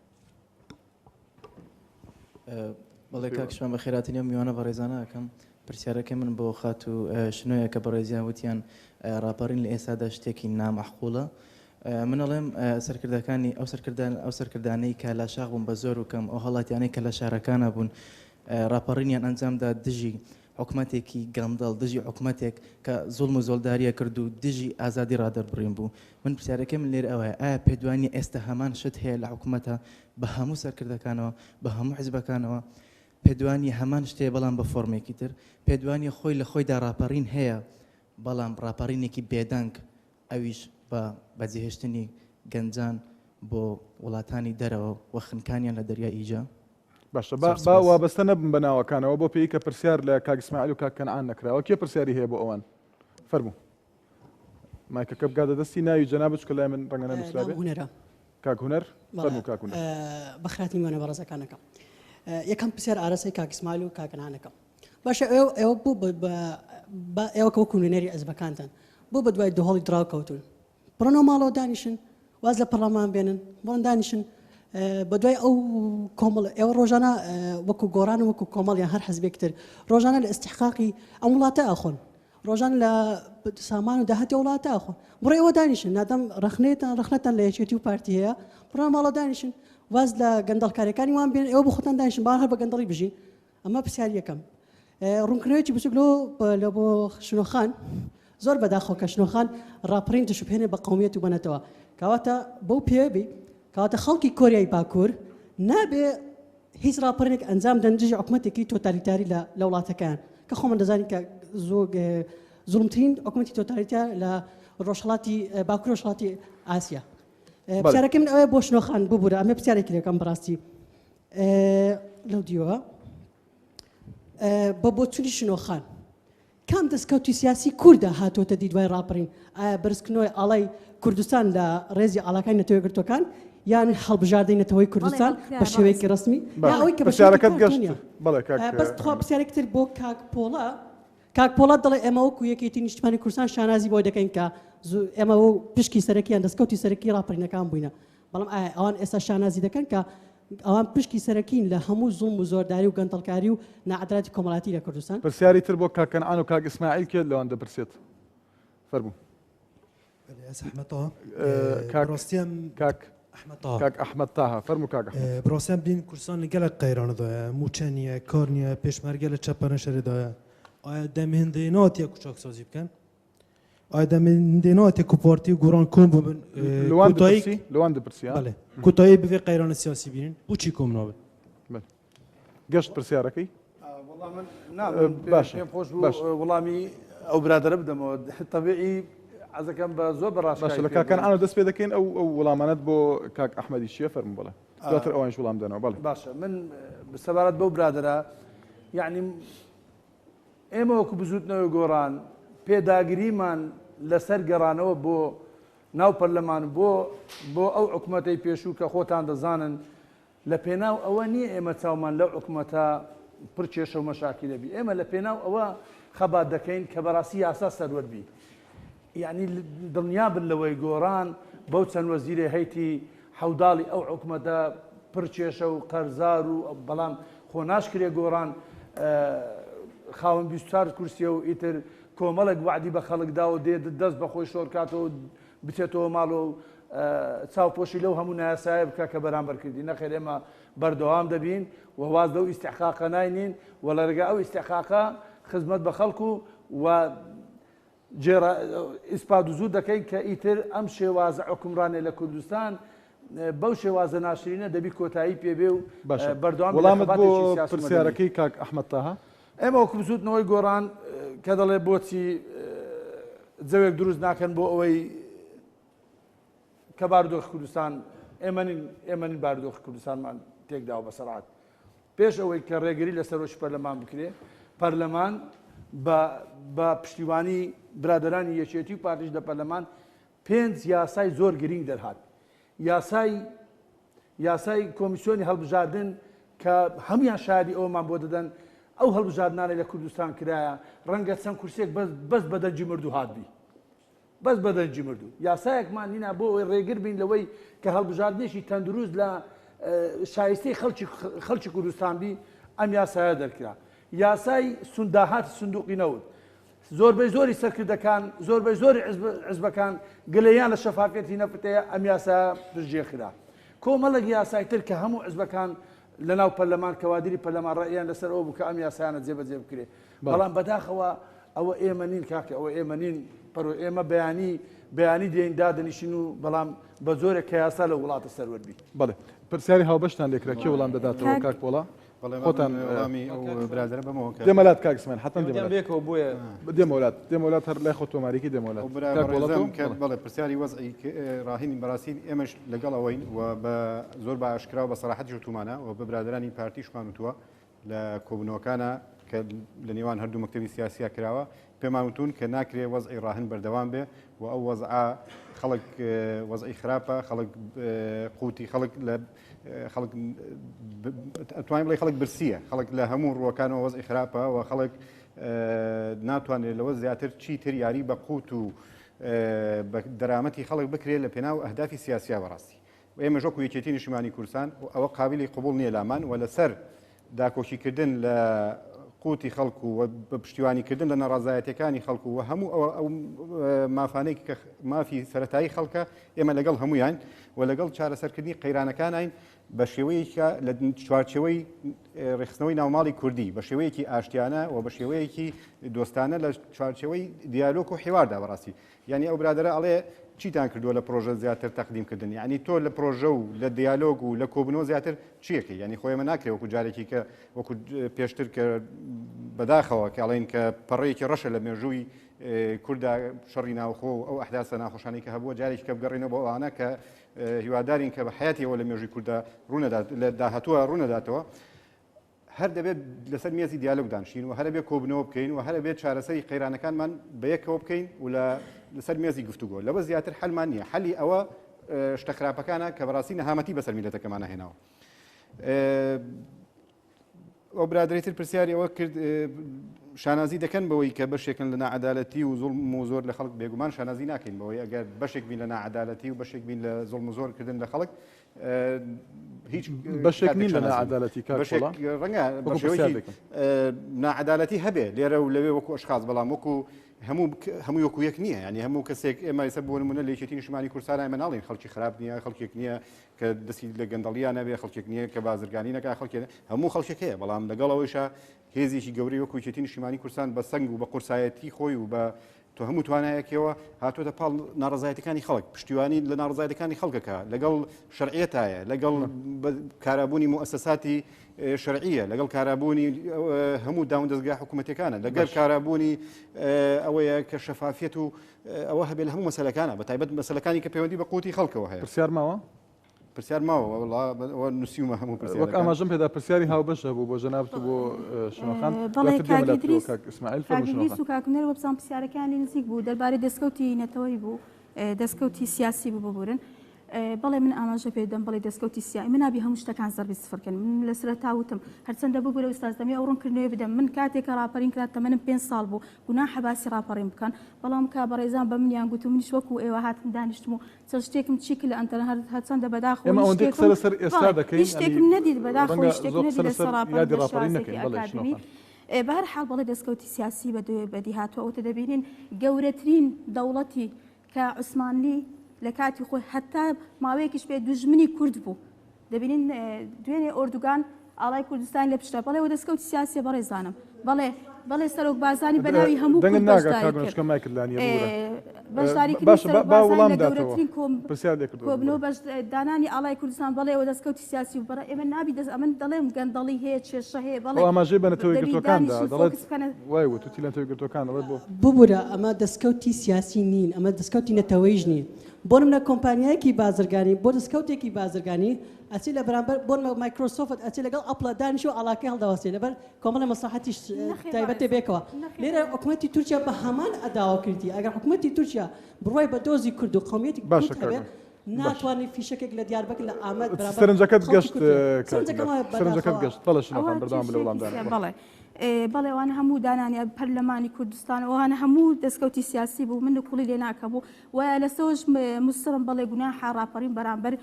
بەڵێ کاک شوان بەخێراتنی ئەم میوانە بەڕێزانە ئەکەم پرسیارەکەی من بۆ خاتوو شنۆیە کە بەڕێزیان وتیان ڕاپەڕین لە ئێستادا شتێکی نامەعقوڵە من ئەڵێم سەرکردەکانی ئەو سەرکردان ئەو سەرکردانەی کە لە شاخ بوون بە زۆر و کەم ئەو هەڵاتیانەی کە لە شارەکانە بوون ڕاپەڕینیان ئەنجامدا دژی حکومەتێکی گەندەڵ، دژی حکومەتێک کە زوڵم و زۆڵداریە کرد و دژی ئازادی ڕادەربڕین بوو. من پرسیارەکەی من لێرە ئەوەیە ئایا پێتوانیە ئێستا هەمان شت هەیە لە حکومەتە بە هەموو سەرکردەکانەوە، بە هەموو حزبەکانەوە؟ پێتوانیە هەمان شت هەیە بەڵام بە فۆرمێکی تر؟ پێتوانیە خۆی لە خۆیدا ڕاپەڕین هەیە بەڵام ڕاپەڕینێکی بێدەنگ ئەویش بە بەجێهێشتنی گەنجان بۆ وڵاتانی دەرەوە و خنکانیان لە دەریای ئیجە؟ باشە با با وابەستە نەبم بە ناوەکانەوە بۆ پێی کە پرسیار لە کاک ئیسماعیل و کاک کەنعان نەکراوە کێ پرسیاری هەیە بۆ ئەوان فەرموو مایکەکە بگاتە دەستی ناوی جەنابت چونکە لای من ڕەنگە نەنووسرابێ هونەرە کاک هونەر فەرموو کاک هونەر بەخراتی میوانە بەڕێزەکانەکەم یەکەم پرسیار ئارەسەی کاک ئیسماعیل و کاک کەنعانەکەم باشە ئێوە ئێوە بۆ بە ئێوە کە وەکو نوێنەری ئەزمەکانتان بۆ بە دوای دهۆڵی دراو کەوتون بڕۆنەوە ماڵەوە دانیشن واز لە پەرلەمان بێنن بڕۆن دانیشن بە دوای ئەو کۆمەڵ ئێوە ڕۆژانە وەکو گۆڕان و وەکو کۆمەڵ یان هەر حزبێکتر ڕۆژانە لە ئیستحقاقی ئەم وڵاتە ئەخۆن ڕۆژان لە سامان و داهاتی وڵاتە ئەخۆن بڕۆ ئێوە دانیشن نادەم ڕەخنەتان ڕەخنەتان لە یەکێتی و پارتی هەیە بڕۆن ماڵەوە دانیشن واز لە گەندەڵکاریەکانی وان بێن ئێوە بۆ خۆتان دانیشن با هەر بە گەندەڵی بژین ئەمە پرسیاری یەکەم. ڕوونکردنەوەیەکی بچوک لۆ لە بۆ شنۆخان زۆر بەداخەوە کە شنۆخان ڕاپەڕین دەشوبهێنێ بە قەومیەت و بە نەتەوە کەواتە بەو پێ بی کەواتە خەڵکی کۆریای باکوور نابێ هیچ ڕاپەڕینێک ئەنجام دەن دژی حکومەتێکی تۆتالیتاری لە لە وڵاتەکەیان کە خۆمان دەزانین کە زۆر زوڵمترین حکومەتی تۆتالیتار لە ڕۆژهەڵاتی باکوور ڕۆژهەڵاتی ئاسیا پرسیارەکەی من ئەوەیە بۆ شنۆخان ببورە ئەمە پرسیارێکی لەکەم بەڕاستی لەو دیوە بە بۆچونی شنۆخان کام دەستکەوتی سیاسی کوردە هاتووەتە دی دوای ڕاپەڕین ئایا بەرزکردنەوەی ئاڵای کوردستان لە ڕێزی ئاڵاکانی نەتەوە یەکگرتووەکان یان هەڵبژاردەی نەتەوەی کوردستان بە شێوەیەکی ڕەسمی یا ئەوەی کە بە شێوەیەکی پرسیارەکەت گەشت کارتۆنیە بەڵێ کاک بەس تخوا پرسیارێکی تر بۆ کاک پۆڵا کاک پۆڵاد دەڵێ ئێمە وەکو یەکێتی نیشتمانی کوردستان شانازی بۆ دەکەین کە ئێمە پشکی سەرەکیان دەستکەوتی سەرەکی ڕاپەڕینەکان بووینە بەڵام ئایا ئەوان ئێستا شانازی دەکەن کە ئەوان پشکی سەرەکین لە هەموو زوڵم و زۆرداری و گەندەڵکاری و ناعەدالەتی کۆمەڵایەتی لە کوردستان؟ پرسیاری تر بۆ کاک کەنعان و کاک ئیسماعیل کێ لەوان دەپرسێت؟ فەرموو. کاک کاک کاک ئەحمەد تاها فەرموو کاک ئەحمەد. بڕاستیان بین کوردستان لە گەلەک قەیرانەدایە مووچە نییە کار نییە پێشمەرگە لە چەپەنە شەرێدایە ئایا دەم هێندەی ناتیە کو چاکسازی بکەن؟ ئایا دەم هێندەی ناتیە کو پارتی و گۆڕان کۆم ببن لەوان دەپرسی لەوان دەپرسی بەڵێ کۆتایی بڤێ قەیرانە سیاسی بینن بۆچی کۆم نابن؟ گەشت پرسیارەکەی باشە پێم خۆش بوو وەڵامی ئەو برادەرە بدەمەوە تەبیعی عەزەکەم بە زۆر بە ڕاشکاوی باشە لە کاک کەنعانەوە دەست پێ دەکەین ئەو ئەو وەڵامانەت بۆ کاک ئەحمەدی چییە فەرموو بەڵێ دواتر ئەوانیش وەڵام دەنەوە بەڵێ باشە من سەبارەت بەو برادەرە یعنی ئێمە وەکو بزوتنەوەی گۆڕان پێداگریمان لەسەر گەڕانەوە بۆ ناو پەرلەمان بۆ بۆ ئەو حکومەتەی پێشوو کە خۆتان دەزانن لە پێناو ئەوە نییە ئێمە چاومان لەو حکومەتە پڕ کێشە و مەشاکیلە بی، ئێمە لە پێناو ئەوە خەبات دەکەین کە بەڕاستی یاسا سەروەر بی. یەعنی دڵنیا بن لەوەی گۆڕان بەو چەند وەزیرەی هەیتی حەوداڵی ئەو حکومەتە پڕ کێشە و قەرزار و بەڵام خۆ ناشکرێ گۆڕان خاوەن 24 کورسیە و ئیتر کۆمەڵێک وەعدی بە خەڵک دا و دێ دەست بە خۆی شۆرکاتەوە و بچێتەوە ماڵەوە و چاوپۆشی لەو هەموو نایاسایە بکا کە بەرامبەر کردی. نەخێر ئێمە بەردەوام دەبین و واز لەو ئیستحقاقە ناینین و لە ڕێگای ئەو ئیستحقاقە خزمەت بە خەڵک و و جێڕا ئیسپات و زوو دەکەین کە ئیتر ئەم شێوازە حوکمڕانیە لە کوردستان بەو شێوازە ناشرینە دەبی کۆتایی پێ بێ و باشە بەردەوام بین لە وەڵامت بۆ خەباتێکی سیاسی و مەدەنی. پرسیارەکەی کاک ئەحمەد تاها؟ ئێمە وەکو بزووتنەوەی گۆڕان کە دەڵێ بۆچی جەوێک دروست ناکەن بۆ ئەوەی کە بارودۆخی کوردستان ئێمە نین ئێمە نین بارودۆخی کوردستانمان تێکداوە بە سەرعەت پێش ئەوەی کە ڕێگری لە سەرۆکی پەرلەمان بکرێ پەرلەمان بە بە پشتیوانی برادەرانی یەکێتی و پارتیش لە پەرلەمان پێنج یاسای زۆر گرینگ دەرهات یاسای یاسای کۆمیسیۆنی هەڵبژاردن کە هەموویان شایەدی ئەوەمان بۆ دەدەن ئەو هەڵبژاردنانەی لە کوردستان کرایە ڕەنگە چەند کورسیەک بەس بەس بە دەنگی مردوو هاتبی بەس بە دەنگی مردوو یاسایەکمان هینا بۆ ئەوەی ڕێگر بین لەوەی کە هەڵبژاردنێکی تەندروست لە شایستەی خەڵکی خەڵکی کوردستان بی ئەم یاسایە دەرکرا یاسای سونداهاتی سندوقی نەوت زۆربەی زۆری سەرکردەکان، زۆربەی زۆری حزبەکان گلەییان لە شەفافیەتی نەفت هەیە، ئەم یاسایە پشتگوێ خرا. کۆمەڵێک یاسای تر کە هەموو حزبەکان لەناو پەرلەمان، کەوادری پەرلەمان ڕەئیان لەسەر ئەوە بوو کە ئەم یاسایانە جێبەجێ بکرێ. بەڵام بەداخەوە ئەوە ئێمە نین کاکە، ئەوە ئێمە نین پەرۆ، ئێمە بەیانی بەیانی دێین دادەنیشین و بەڵام بە جۆرێک کە یاسا لەو وڵاتە سەروەر بی. بەڵێ پرسیاری هاوبەشتان لێکرا کێ وەڵام دەداتەوە کاک پۆڵا؟ خۆتان وەڵامی ئەو برادەرە بەمەوە کە دێمە لات کاک ئیسماعیل حەتمەن دێمە لات بێکەوە بۆیە دێمە لات دێمە لات هەر لای خۆ تۆماریکی دێمە لات ئەو برا کاک وەڵا تۆ بەڕێزم کە بەڵێ پرسیاری وەزعی ڕاهینی بەڕاستی ئێمەش لەگەڵ ئەوەین و بە زۆر بە ئاشکرا و بە سەراحەتیش وتومانە و بە برادەرانی پارتیشمان وتووە لە کۆبوونەوەکانە کە لە نێوان هەردوو مەکتەبی سیاسیا کراوە پێمان وتون کە ناکرێ وەزعی ڕاهن بەردەوام بێ و ئەو وەزعە خەڵک وەزعی خراپە خەڵک قوتی خەڵک لە خەڵک ئەتوانین بڵێ خەڵک برسیە خەڵک لە هەموو ڕووەکانەوە وەزعی خراپە و خەڵک ناتوانێت لەوە زیاتر چیتر یاری بە قوت و بە دەرامەتی خەڵک بکرێت لە پێناو ئەهدافی سیاسیا بەڕاستی و ئێمەش وەکو یەکێتی نیشتیمانی کوردستان ئەوە قابلی قبوڵ نییە لامان و لەسەر داکۆکیکردن لە قوتی خەڵک و بە پشتیوانیکردن لە ناڕازایەتەکانی خەڵک و هەموو ئەو ئەو مافانەی کە مافی سەتایی خەڵکە ئێمە لەگەڵ هەمویان و لەگەڵ چارەسەرکردنی قەیرانەکانین بە شێوەیەکە لە چوارچێوەی ڕێکخستنەوەی ناوماڵی کوردی بە شێوەیەکی ئاشتیانە و بە شێوەیەکی دۆستانە لە چوارچێوەی دیالۆک و حیواردا بەڕاستی یانی ئەو برادەرە ئەڵێ چیتان کردووە لە پرۆژە زیاتر تەقدیم کردن یعنی تۆ لە پرۆژە و لە دیالۆگ و لە کۆبنەوە زیاتر چیەکەی یعنی خۆی ئێمە ناکرێ وەکو جارێکی کە وەکو پێشتر کە بەداخەوە کە ئەڵێن کە پەڕەیەکی ڕەشە لە مێژووی کوردا شەڕی ناوخۆ و ئەو ئەحداسە ناخۆشانەی کە هەبووە جارێکی کە بگەڕێنەوە بۆ ئەوانە کە هیوادارین کە بە حیاتیەوە لە مێژووی کووردا ڕوونەدات لە داهاتووە ڕوونەداتەوە هەر دەبێت لەسەر مێزی دیالۆگ دانشین و هەر ئەبێ کۆبنەوە بکەین و هەر ئەبێت چارەسەری قەیرانەکانمان بەیەکەوە بکەین و لە لەسەر مێزی گفتوگۆ لەوە زیاتر حەلمان نییە حەلی ئەوە شتە خراپەکانە کە بەڕاستی نەهامەتی بەسەر میلەتەکەمانە هێناوە ئەو برادری تر پرسیاری ئەوە کرد شانازی دەکەن بەوەی کە بەشێکن لە ناعەدالەتی و زوڵم و زۆر لە خەڵک بێگومان شانازی ناکەین بەوەی ئەگەر بەشێک بین لە ناعەدالەتی و بەشێک بین لە زوڵم و زۆر کردن لە خەڵک هیچ بەشێک نین لە ناعەدالەتی کاک بەشێک ڕەنگە بە شێوەیەکی ناعەدالەتی هەبێ لێرە و لەوێ وەکو ئەشخاص بەڵام وەکو هەموو هەموو وەکو یەک نییە ینی هەموو کەسێک ئێمە ئێستا بۆ نمونە لە یەکێتی نیشتمانی کوردستان ئێمە ناڵین خەڵکی خراپ نییە خەڵکێک نییە کە دەستی لە گەندەڵیان نەبێ خەڵکێک نییە کە بازرگانی نەکا خەڵکێ هەموو خەڵکێک هەیە بەڵام لەگەڵ ئەوەیشا هێزێکی گەورەی وەکو یەکێتی نیشتمانی کوردستان بە سەنگ و بە قورسایەتی خۆی و بە تۆ هەموو توانایەکیەوە هاتۆتە پاڵ ناڕەزایەتەکانی خەڵک پشتیوانی لە ناڕەزایەتەکانی خەڵکەکە لەگەڵ شەرعیەتایە لەگەڵ کارابوونی موئەسەساتی شەرعیە لەگەڵ کارابوونی هەموو داون دەستگا حکوومەتەکانە لەگەڵ کارابوونی ئەوەیە کە شەفافیەت و ئەوە هەبێت لە هەموو مەسەلەکانە بە تایبەت مەسەلەکانی کە پەیوەندی بە قوتی خەڵکەوە هەیە پرسیار ماوە؟ پرسیار ماوە وەڵا ئەوە نووسیومە هەموو وەک پرسیارەکان. ئاماژەم پێدا پرسیاری هاوبەش هەبوو بۆ جەنابت و بۆ شنۆخان بەڵێ دواتر دێمە کاک لات تۆ ئیدریس کاک ئیسماعیل کاک فەرموو ئیدریس شنۆخان. و کاک هونەر وەبزانم پرسیارەکەیان لێ نزیک بوو دەربارەی دەستکەوتی نەتەوەیی بوو دەستکەوتی سیاسی بوو ببورن. بەڵێ من ئاماژە پێ دەم بەڵێ دەستکەوتی سیای من نابی هەموو شتەکان زەربی سفر کەن من لە سەرەتا وتم هەرچەندە ببورە ئوستاز دەمەوێ ئەو ڕوونکردنەوەی بدەم من کاتێک کە ڕاپەرین کرا تەمەنم پێنج ساڵ بوو گوناحە باسی ڕاپەڕین بکەن بەڵام کە بەڕێزان بە منیان گوت و منیش وەکو ئێوە هاتم دانیشتم و چەند شتێکم چی کرد لە ئەنتەرنێت هەر هەرچەندە بەداخەوە ئێمە هیچ ئەوەندەی قسە شتێکم لەسەر ئێستا بەڵێ دەکەین هیچ شتێکم یانی نەدیت بەداخەوە ڕەنگە هیچ شتێکم زۆر قسە نەدیت لەسەر لەسەر ڕاپەڕین یادی بە ڕاپەڕین شێوازێکی نەکەین بەڵێ ئەکادیمی شنۆخان. بە هەر حاڵ بەڵێ دەستکەوتی سیاسی بەدی هاتووە ئەوەتە دەبینین گەورەترین دەوڵەتی کە عوسمانلی لە کاتی خۆی هەتا ماوەیەکیش بێ دوژمنی کورد بوو دەبینین دوێنێ ئۆردوگان ئاڵای کوردستان لە پشتە بەڵێ و دەستکەوتی سیاسیە بەڕێزانم بەڵێ بەڵێ سەرۆک بازانی بە ناوی هەموو دەنگت کورد ناگا بەشداری کاک کرد نوشکە مایکت لانیە ببورە بەشداری کردنی باشە سەرۆک با بازانی وڵام لە داتەوە گەورەترین کۆم پرسیار لێ کردووە کۆبنەوە ببورە بەش دانانی ئاڵای کوردستان بەڵێ و دەستکەوتی سیاسی و بەڕێ ئێمە نابی دەست ئەمن دەڵێم گەندەڵی هەیە کێشە هەیە بەڵێ ئەو ئاماژەی بە نەتەوە دەبی یەکگرتووەکان دا دانیشن دەڵێت فۆکس بکەنە وای وت وتی لە نەتەوە یەکگرتووەکان دەڵێت بۆ ببورە ئەمە دەستکەوتی سیاسی نین ئەمە دەستکەوتی نەتەوەیش نین بۆ نمونە کۆمپانیایەکی بازرگانی بۆ دەستکەوتێکی بازرگانی ئەچێ لە بەرامبەر بۆ نمونە مایکرۆسۆفت ئەچێ لەگەڵ ئەپڵا دانیشێ و ئاڵاکەی هەڵدەواسێ لەبەر کۆمەڵێ مەسڵەحەتی نەخێر تایبەتێ بەڕێزم بێکەوە نەخێر لێرە بەڕێزم. حکومەتی تورکیا بە هەمان ئەداوە کردی ئەگەر حکومەتی تورکیا بڕوای بە دۆزی کورد و قەومیەتی باشە کورد کاک هەبێ باشە ناتوانێ فیشەکێک لە دیاربەکر لە ئامەد بەرامبەر سەرنجەکەت خەڵکی گەشت کورد بێ کاک سەرنجەکەم میلاد وایە سەرنجەکەت بەداخەوە گەشت بەڵێ ئەوە شنۆخان بەردەوام بە لە کێشەیەکی وەڵامدانەوە سیا بەڵێ. بەڵێ بەڵێ ئەوانە هەموو دانانی پەرلەمانی کوردستان ئەوانە هەموو دەستکەوتی سیاسی بوو من نکوڵی لێ ناکەم و و لەسەوەش مسرم بەڵێ گوناحە ڕاپەڕین بەرامبەر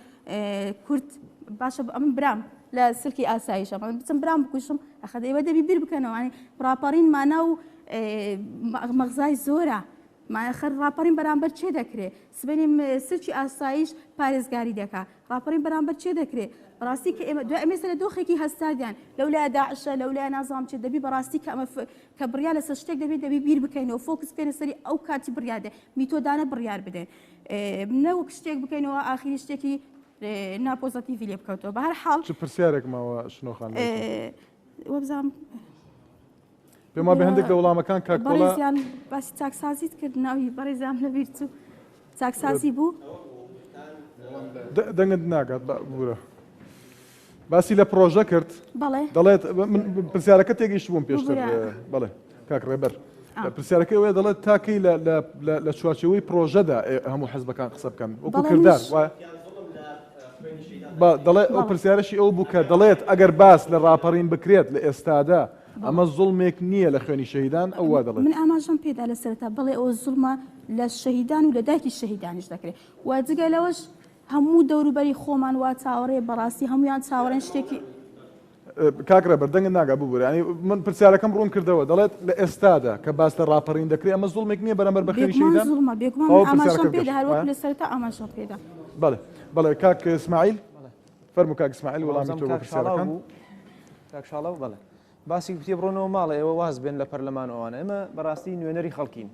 کورد باشە ئەمن برام لە سلکی ئاسایشە من بچم برام بکوشم ئەخە ئێوە دەبی بیر بکەنەوە ڕاپەڕین مانا و مەغزای زۆرە خەر ڕاپەڕین بەرامبەر چێ دەکرێ سبەینێ سلکی ئاسایش پارێزگاری دەکا ڕاپەڕین بەرامبەر چێ دەکرێ بەڕاستی کە ئێمە دوای ئەمێستا لە دۆخێکی هەستاردیان لەولایە داعشە لەولایە نازانم چێ دەبی بەڕاستی کە ئەمە کە بڕیار لەسەر شتێک دەبێت دەبی بیر بکەینەوە فۆکس بکەینە سەری ئەو کاتی بڕیار دێ میتۆدانە بڕیار بدەین نەوەک شتێک بکەینەوە ئاخیری شتێکی ناپۆزەتیڤی لێ بکەوتەوە بە هەر حاڵ چ پرسیارێک ماوە شنۆخان وەبزانم پێم وابێ هەندێک لە وەڵامەکان کاک پۆڵا بەڕێزیان باسی چاکسازیت کرد ناوی بەڕێزیان لەبیر چوو چاکسازی بوو دەنگت ناگات بورە باسی لە پرۆژە کرد بەڵێ دەڵێت من پرسیارەکە تێگەیشت بووم پێشتر بەڵێ کاک ڕێبەر پرسیارەکە ئەوەیە دەڵێت تاکەی لە چوارچێوەی پرۆژەدا هەموو حزبەکان قسە بکەن وەکو کردار وایە دەڵێ ئەو پرسیارەشی ئەو بوو کە دەڵێت ئەگەر باس لە ڕاپەڕین بکرێت لە ئێستادا ئەمە زوڵمێک نییە لە خوێنی شەهیدان ئەو وا دەڵێت. من ئاماژەم پێدا لە سەرەتا بەڵێ ئەوە زوڵمە لە شەهیدان و لە دایکی شەهیدانیش دەکرێت و جگە لەوەش هەموو دەوروبەری خۆمان وا چاوەڕێ بەڕاستی هەمویان چاوەڕێن شتێکی کاک ڕێبەر دەنگت ناگا ببورە یانی من پرسیارەکەم ڕوون کردەوە دەڵێت لە ئێستادا کە باس لە ڕاپەڕین دەکرێت ئەمە زوڵمێک نییە بەرامبەر بە خوێنی بێگومان شەهیدان زوڵمە بێگومان تەواو من ئاماژەم پرسیارەکەت پێدا گەشت هەر وەکو وایە لە سەرەتا ئاماژەم پێدا بەڵێ بەڵێ کاک ئیسماعیل فەرموو کاک ئیسماعیل وەڵامی وەڵام تۆ بۆ کاک شاڵاو پرسیارەکان بوو کاک شاڵاو بەڵێ باسی گوتی بڕۆنەوە ماڵێ ئێوە واز بێن لە پەرلەمان و ئەوانە ئێمە بەڕاستی نوێنەری خەڵکین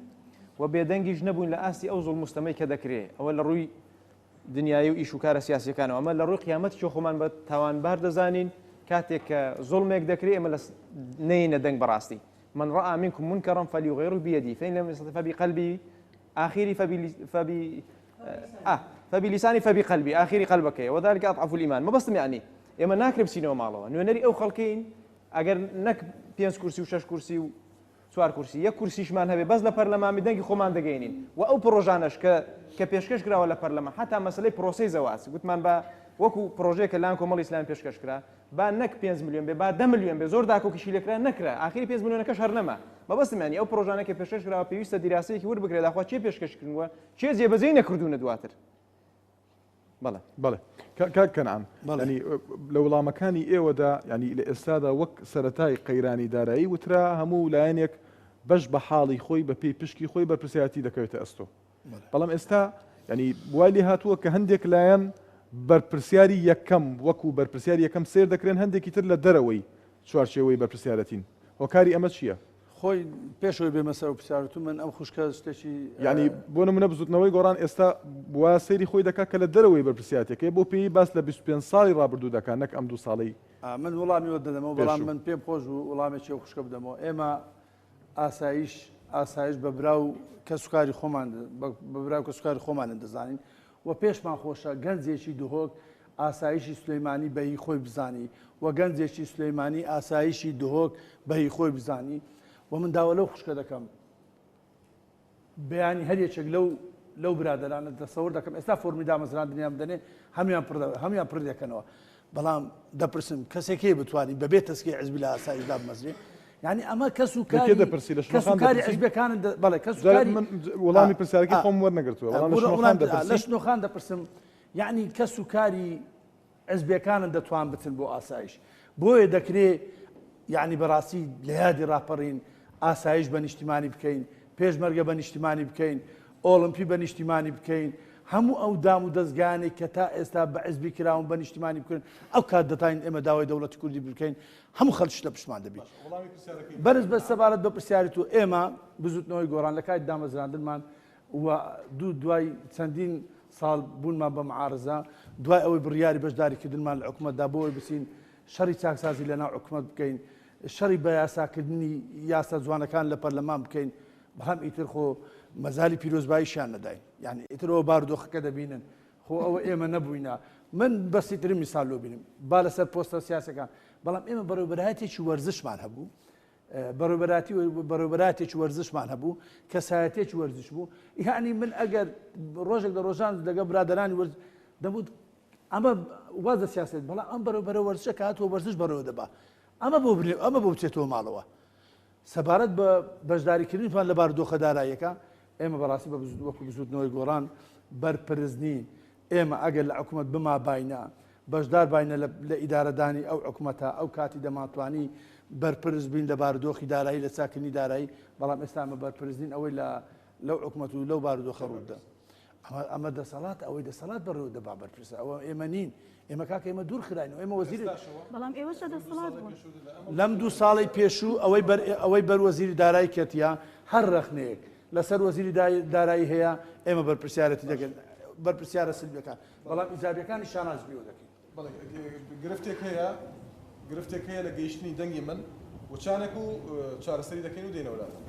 و بێدەنگیش نەبووین لە ئاستی ئەو زوڵم و ستەمەی کە دەکرێ ئەوە لە ڕووی دنیایی و ئیش و کارە سیاسیەکانەوە ئەمە لە ڕووی قیامەتیشەوە خۆمان بە تاوانبار دەزانین کاتێک کە زوڵمێک دەکرێ ئێمە لە نەیەینە دەنگ بەڕاستی من رأى منكم منكرا فليغيره بيده فإن لم يستطع فبقلبه آخری فبي آه فبلسانه فبقلبه ئاخری قەلبەکەیە وذلك أضعف الإيمان مەبەستم یعنی ئێمە ناکرێ بچینەوە ماڵەوە نوێنەری ئەو خەڵکەین ئەگەر نەک پێنج کورسی و شەش کورسی و چوار کورسی یەک کورسیشمان هەبێ بەس لە پەرلەمان بی دەنگی خۆمان دەگەینین و ئەو پڕۆژانەش کە کە پێشکەش کراوە لە پەرلەمان حەتا مەسەلەی پرۆسەی زەواج گوتمان با وەکو پڕۆژەیەک کە لایەن کۆمەڵی ئیسلامی پێشکەش کرا با نەک پێنج ملیۆن بێ با دە ملیۆن بێ زۆر داکۆکیشی لێکرا نەکرا ئاخری پێنج ملیۆنەکەش هەر نەما مەبەستم یانی ئەو پڕۆژانە کە پێشکەش کراوە پێویستە دیراسەیەکی ورد بکرێت داخوا کێ پێشکەش کردووە کێ جێبەجێی نەکردوونە دواتر بەڵێ بەڵێ کاک کەنعان ینی لە وڵامەکانی ئێوەدا ینی لە ئێستادا وەک سەتای قەیرانی دارایی وترا هەموو لایەنێک بەش بە حاڵی خۆی بە پێی پشکی خۆی بەرپرسیارەتی دەکەوێتە ئەستۆ بەڵام ئێستا ینی وای لێ هاتووە کە هەندێک لایەن بەرپرسیاری یەکەم وەکو بەرپرسیاری یەکەم سێر دەکرێن هەندێکی تر لە دەرەوەی چوارچێوەی بەرپرسیارەتین هۆکاری ئەمە چییە؟ خۆی پێش ئەوەی بێمە سەر ئەو پرسیارە وتم من ئەم خوشکە شتێکی یانی بۆ نمونە بزوتنەوەی گۆڕان ئێستا وا سەیری خۆی دەکات کە لە دەرەوەی بەرپرسیارەتیەکەی بۆ پێی باس لە 25 ساڵی ڕابردوو دەکات نەک ئەم دوو ساڵەی من وڵامی وە دەدەمەوە بەڵام پێشوو. من پێم خۆش بوو وڵامێکی ئەو خوشکە بدەمەوە ئێمە ئاسایش ئاسایش بە برا و کەسوکاری خۆمان بە برا و کەسوکاری خۆمانن دەزانین و پێشمان خۆشە گەنجێکی دهۆک ئاسایشی سلیمانی بە هی خۆی بزانی و گەنجێکی سلیمانی ئاسایشی دهۆک بە هی خۆی بزانی و من داوا لەو خوشکە دەکەم بەیانی هەر یەکێک لەو لەو برادەرانە دەسەور دەکەم ئێستا فۆرمی دامەزراندنیان بدەنێ هەموان پڕ هەموان پڕ دەکەنەوە بەڵام دەپرسم کەسێک هەیە بتوانانی بەبێ تەسکی حزبی لە ئاسایش دابمەزرێ یعنی ئەمە کەس و کاری دەپرسی لە کەس و کاری حزبەکان بەڵێ کەس و کاری من وەڵامی پرسیارەکەی خۆم وەرنەگرتووە وەڵام لە شنۆخان دەپرسی لە شنۆخان دەپرسم یعنی کەس و کاری حزبەکانن دەتوان بچن بۆ ئاسایش بۆیە دەکرێ یعنی بەڕاستی لە یادی ڕاپەڕین ئاسایش بە نیشتیمانی بکەین پێشمەرگە بە نیشتیمانی بکەین ئۆڵمپی بە نیشتیمانی بکەین هەموو ئەو دام و دەزگایانەی کە تا ئێستا بە حزبی کراون بە نیشتیمانی بکرێن ئەو کات دەتانین ئێمە داوای دەوڵەتی کوردی بکەین هەموو خەڵکیش لە پشتمان دەبی. بەرز بە سەبارەت بە پرسیاری تۆ ئێمە بزوتنەوەی گۆڕان لە کاتی دامەزراندنمان و دوو دوای چەندین ساڵ بوونمان بە معارزە دوای ئەوەی بڕیاری بەشداریکردنمان لە حکومەتدا بۆ ئەوەی بچین شەڕی چاکسازی لەناو حکومەت بکەین شەڕی بە یاساکردنی یاسا جوانەکان لە پەرلەمان بکەین بەڵام ئیتر خۆ مەزالی پیرۆزباییشیان نەداین یعنی ئیتر ئەوە بارودۆخەکە دەبینن خۆ ئەوە ئێمە نەبووینە من بەسیترین میسال لۆ بینم با لەسەر پۆستە سیاسەکان بەڵام ئێمە بەڕێوبەرایەتێکی وەرزشمان هەبوو بەڕێوبەراتی بەڕێوبەراتێکی وەرزشمان هەبوو کەسایەتێکی وەرزش بوو یعنی من ئەگەر ڕۆژێک لە ڕۆژان لەگە برادرانی وەرز دەبوو ئەمە واز لە سیاست بەڵام ئەم بەرەوبەرە وەرزشە کە هاتووە وەرزش بەڕێوە دەبا ئەمە بۆ ئەمە بۆ بچێتەوە ماڵەوە سەبارەت بە بەشداریکردنیشمان لە بارودۆخە داراییەکە، ئێمە بەڕاستی بە وەکو بزووتنەوەی گۆڕان بەرپرس نین. ئێمە ئەگەر لە حکومەت بماباینە، بەشدار باینە لە ئیدارەدانی ئەو حکومەتە، ئەو کاتی دەمانتوانی بەرپرس بین لە بارودۆخی دارایی، لە چاککردنی دارایی، بەڵام ئێستا ئێمە بەرپرس نین ئەوەی لە لەو حکومەت و لەو بارودۆخە ڕوودەدا. ئەمە ئەمە دەسەڵات ئەوەی دەسەڵات بەڕێوە دەبا بەرپرسە ئەوە ئێمە نین ئێمە کاکە ئێمە دوور خراین و ئێمە وەزیری بەڵام ئێوەش لە دەسەڵات بوون. لەم دوو ساڵەی پێشوو ئەوەی بەر ئەوەی بەر وەزیری دارایی کەتیە هەر ڕەخنەیەک لەسەر وەزیری دارایی هەیە ئێمە بەرپرسیارەتی دەکەین بەرپرسیارە سلبیەکان بەڵام ئیجابیەکانی شاناز پێوە دەکەین. بەڵێ گرفتێک هەیە گرفتێک هەیە لە گەیشتنی دەنگی من وچانێک و چارەسەری دەکەین و دێنەوە لاتان.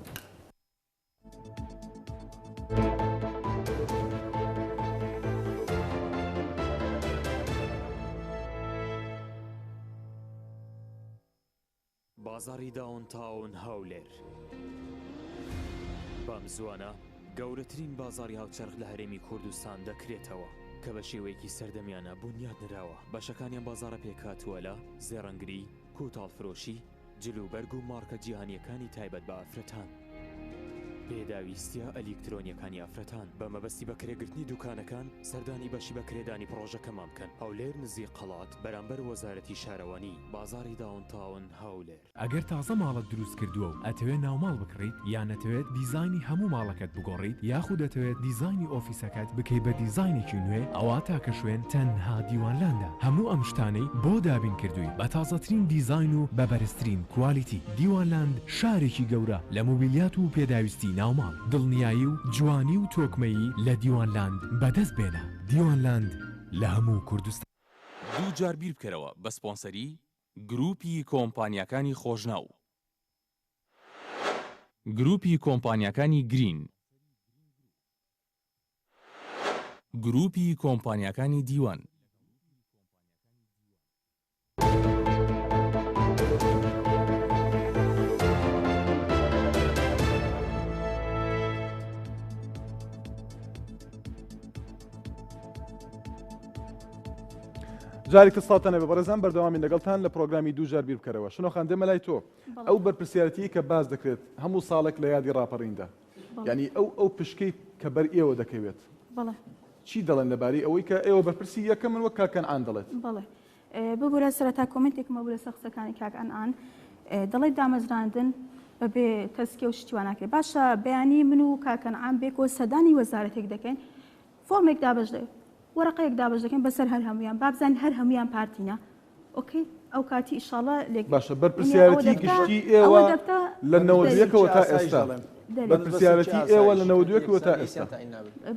بازاڕی داون تاون هەولێر بەم زووانە گەورەترین بازاڕی هاوچەرخ لە هەرێمی کوردستان دەکرێتەوە کە بە شێوەیەکی سەردەمیانە بونیاد نراوە بەشەکانی ئەم بازاڕە پێکهاتووە لە زێڕەنگری، کوتاڵ فرۆشی، جل و بەرگ و ماڕکە جیهانییەکانی تایبەت بە ئافرەتان. پێداویستییە ئەلیکترۆنییەکانی ئافرەتان. بە مەبەستی بەکرێگرتنی دوکانەکان سەردانی بەشی بەکرێدانی پڕۆژەکەمان بکەن. هەولێر نزیک قەڵات بەرامبەر وەزارەتی شارەوانی، بازاڕی داون تاون، هەولێر. ئەگەر تازە ماڵت دروست کردووە و ئەتەوێ ناوماڵ بکڕیت یان ئەتەوێت دیزاینی هەموو ماڵەکەت بگۆڕیت یاخود ئەتەوێت دیزاینی ئۆفیسەکەت بکەی بە دیزاینێکی نوێ ئەوا تاکە شوێن تەنها دیوانلاندە هەموو ئەم شتانەی بۆ دابین کردووی بە تازەترین دیزاین و بە بەرزترین کوالیتی دیوانلاند شارێکی گەورە لە مۆبیلیات و پێداویستی ناوماڵ دڵنیایی و جوانی و تۆکمەیی لە دیوانلاند بەدەست بێنە دیوانلاند لە هەموو کوردستان. دووجار بیر بکەرەوە بە سپۆنسەری گروپی کۆمپانیاکانی خۆشناو. گروپی کۆمپانیاکانی گرین. گروپی کۆمپانیاکانی دیوان. جارێک تر سڵاوتان لێبێ بەڕێزان بەردەوامین لەگەڵتان لە پرۆگرامی دوو جار بیر بکەرەوە شنۆخان دێمە لای تۆ ئەو بەرپرسیارەتیی کە باس دەکرێت هەموو ساڵێک لە یادی ڕاپەڕیندا یعنی ئەو ئەو پشکەی کە بەر ئێوە دەکەوێت چی دەڵێن لەبارەی ئەوەی کە ئێوە بەرپرسی یەکەمن وەک کاک کەنعان دەڵێت؟ بەڵێ ببورە سەرەتا کۆمنتێکم هەبوو لەسەر قسەکانی کاک ئەنعان دەڵێت دامەزراندن بەبێ تەزکیە و شتی وا ناکرێت باشە بەیانی من و کاک کەنعان بێکەوە سەردانی وەزارەتێک دەکەین فۆرمێک دابەش دەکەین وەرەقەیەک دابەش دەکەین بەسەر هەر هەموویان بابزانین هەر هەموویان پارتینە ئۆکەی ئەو کاتی ئیشاڵا لێک باشە بەرپرسیارەتی گشتی ئێوە لە نەوەدویەکەوە تا ئێستا بەرپرسیارەتی ئێوە لە نەوەدویەکەوە تا ئێستا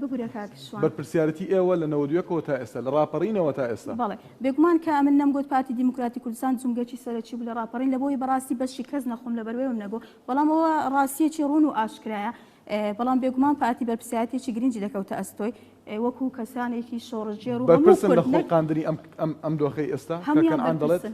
ببورە کاک شوان بەرپرسیارەتی ئێوە لە نەوەدویەکەوە تا ئێستا لە ڕاپەڕینەوە تا ئێستا بەڵێ بێگومان کە ئەمن نەمگوت پارتی دیموکراتی کوردستان جومگەکی سەرەکی بوو لە ڕاپەڕین لەبۆی بەڕاستی بەشی کەس نەخۆم لەبەروێم نەگۆ بەڵام ئەوە ڕاستیەکی ڕوون و ئاشکرایە بەڵام بێگومان پارتی بەرپرسیارەتیەکی گرنگی دەکەوتە ئەستۆی وەکو کەسانێکی شۆڕشگێڕ و هەموو بەرپرسن لە کورد نەک خوڵقاندنی ئەم ئەم ئەم دۆخەی ئێستا کە هەموویان کەنعان دەڵێت؟ بەرپرسن.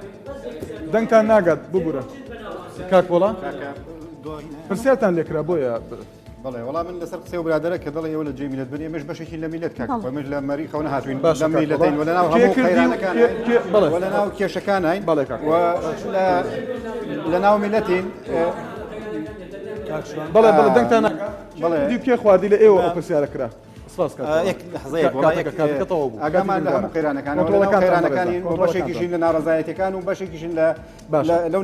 دەنگتان ناگات ببورە کاک پۆڵا پرسیارتان لێکرا بۆیە. بەڵێ وەڵا من لەسەر قسەی ئەو برادەرە کە دەڵێ ئێوە لە جێی میللەت بن ئێمەش بەشێکین لە میللەت کاک خۆ ئێمەش لە مەریخەوە نەهاتووین باشە لە کاک میللەتین وەڵا و لەناو کێ هەموو کردی و قەیرانەکانین کێ کێ بەڵێ و لەناو کێشەکانین بەڵێ کاک و لە لەناو میللەتین کاک شوان بەڵێ بەڵێ دەنگتان ناگا کێ بەڵێ کردی و کێ خواردی لە ئێوە ئەو پرسیارە کرا سپاس کاک یەک لەحزەیەک وەڵا یەک کاتەکە کاتەکە تەواو بوو کاتی ئاگامان لە دەنگدانە هەموو قەیرانەکانە و لەناو کۆنترۆڵەکانتان بەڕێزان قەیرانەکانین و کۆنترۆڵەکانتان بەشێکیشین لە ناڕەزایەتیەکان و بەشێکیشین لە باشە لەو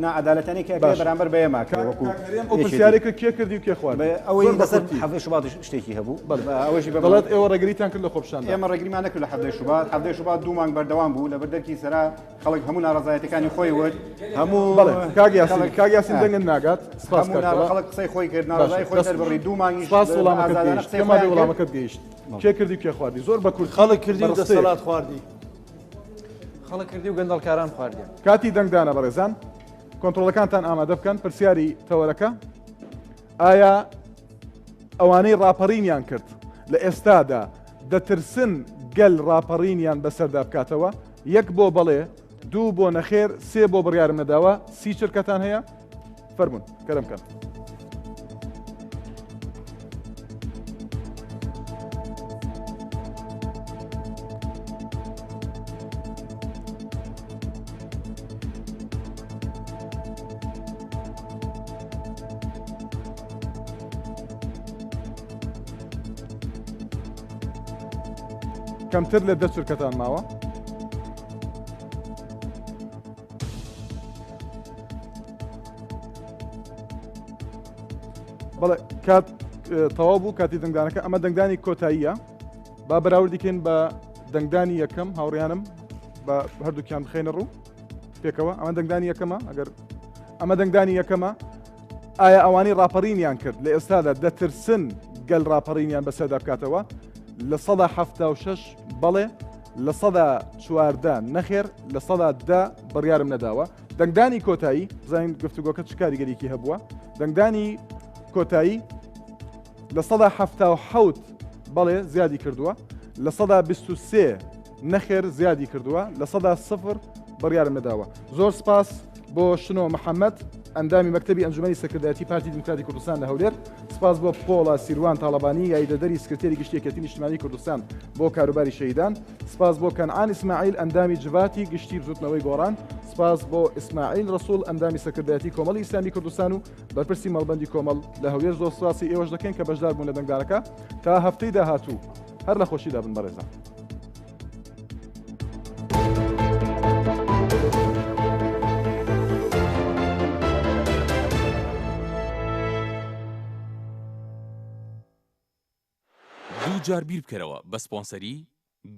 ناعەدالەتانەی کە ئەکرێ باشە بەرامبەر بە ئێمە ئەکرێ کاک وەکو کاک هەرێم ئەو یەکێتی پرسیارەی کرد کێ کردی و کێ خواردی ئەوەی زۆر بە لەسەر کورتی حەڤدەی شوباتیش شتێکی هەبوو بەڵێ ئەوەشی بە دەڵێت ئێوە ڕێگریتان کرد لە خۆپیشاندان ئێمە ڕێگریمان نەکرد لە حەڤدەی شوبات حەڤدەی شوبات دوو مانگ بەردەوام بوو لەبەر دەرکی سەرا خەڵک هەموو ناڕەزایەتیەکانی خۆی وت هەموو بەڵێ کاک یاسین خەڵک کاک یاسین آه. دەنگت ناگات سپاس هەموو کاک ناڕ وەڵا خەڵک قسەی خۆی کرد باشە ناڕەزای خۆی دەست دەربڕی دوو مانگیش سپاس وەڵامەکەت ئازادانە گەیشت قسەی پێم وابێ خۆیان کرد وەڵامەکەت گەیشت کێ کردی و کێ خواردی زۆر بە کورتی خەڵک کردی بە و ڕستەیەک دەسەڵات خواردی. خەڵک کردی و گەندەڵکاران خواردیان. کاتی دەنگدانە بەڕێزان کۆنتڕۆڵەکانتان ئامادە بکەن پرسیاری تەوەرەکە ئایا ئەوانەی ڕاپەڕینیان کرد لە ئێستادا دەترسن گەل ڕاپەڕینیان بەسەردا بکاتەوە یەک بۆ بەڵێ دوو بۆ نەخێر سێ بۆ بڕیارم نەداوە سی چرکەتان هەیە فەرمونون کەرم کەن. کەمتر لە دە چرکەتان ماوە. بەڵێ کات تەواو بوو کاتی دەنگدانەکە ئەمە دەنگدانی کۆتاییە با بەراوردیکەین بە دەنگدانی یەکەم هاوڕیانم بە هەردووکیان بخینە ڕوو پێکەوە ئەمە دەنگدانی یەکەمە ئەگەر ئەمە دەنگدانی یەکەمە ئایا ئەوانەی ڕاپەڕینیان کرد لە ئێستادا دەترسن گەل ڕاپەڕینیان بەسەردا بکاتەوە؟ 76% بەڵێ، 14% نەخێر، 10% بڕیارم نەداوە. دەنگدانی کۆتایی، بزانین گفتوگۆکە چ کاریگەریی هەبووە. دەنگدانی کۆتایی 77% بەڵێ زیادی کردووە، 23% نەخێر زیادی کردووە، 0% بڕیارم نەداوە. زۆر سپاس بۆ شنۆ محەمەد، ئەندامی مەکتەبی ئەنجومەنی سەرکردایەتی پارتی دیموکراتی کوردستان لە هەولێر، سپاس بۆ پۆڵا سیروان تاڵەبانی، یاریدەدەری سکرتێری گشتی یەکێتی نیشتمانی کوردستان بۆ کاروباری شەهیدان، سپاس بۆ کەنعان ئیسماعیل، ئەندامی جڤاتی گشتی بزوتنەوەی گۆڕان، سپاس بۆ ئیسماعیل ڕەسوڵ، ئەندامی سەرکردایەتی کۆمەڵی ئیسلامی کوردستان و بەرپرسی مەڵبەندی کۆمەڵ لە هەولێر، زۆر سپاسی ئێوەش دەکەین کە بەشدار بوون لە دەنگدانەکە. تا هەفتەی داهاتوو هەر لە خۆشیدا بن بەڕێزان. دووجار بیربکەرەوە بە سپۆنسەری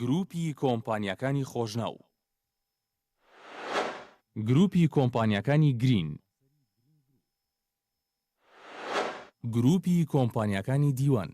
گروپی کۆمپانیاکانی خۆشناو. گروپی کۆمپانیاکانی گرین. گروپی کۆمپانیاکانی دیوان.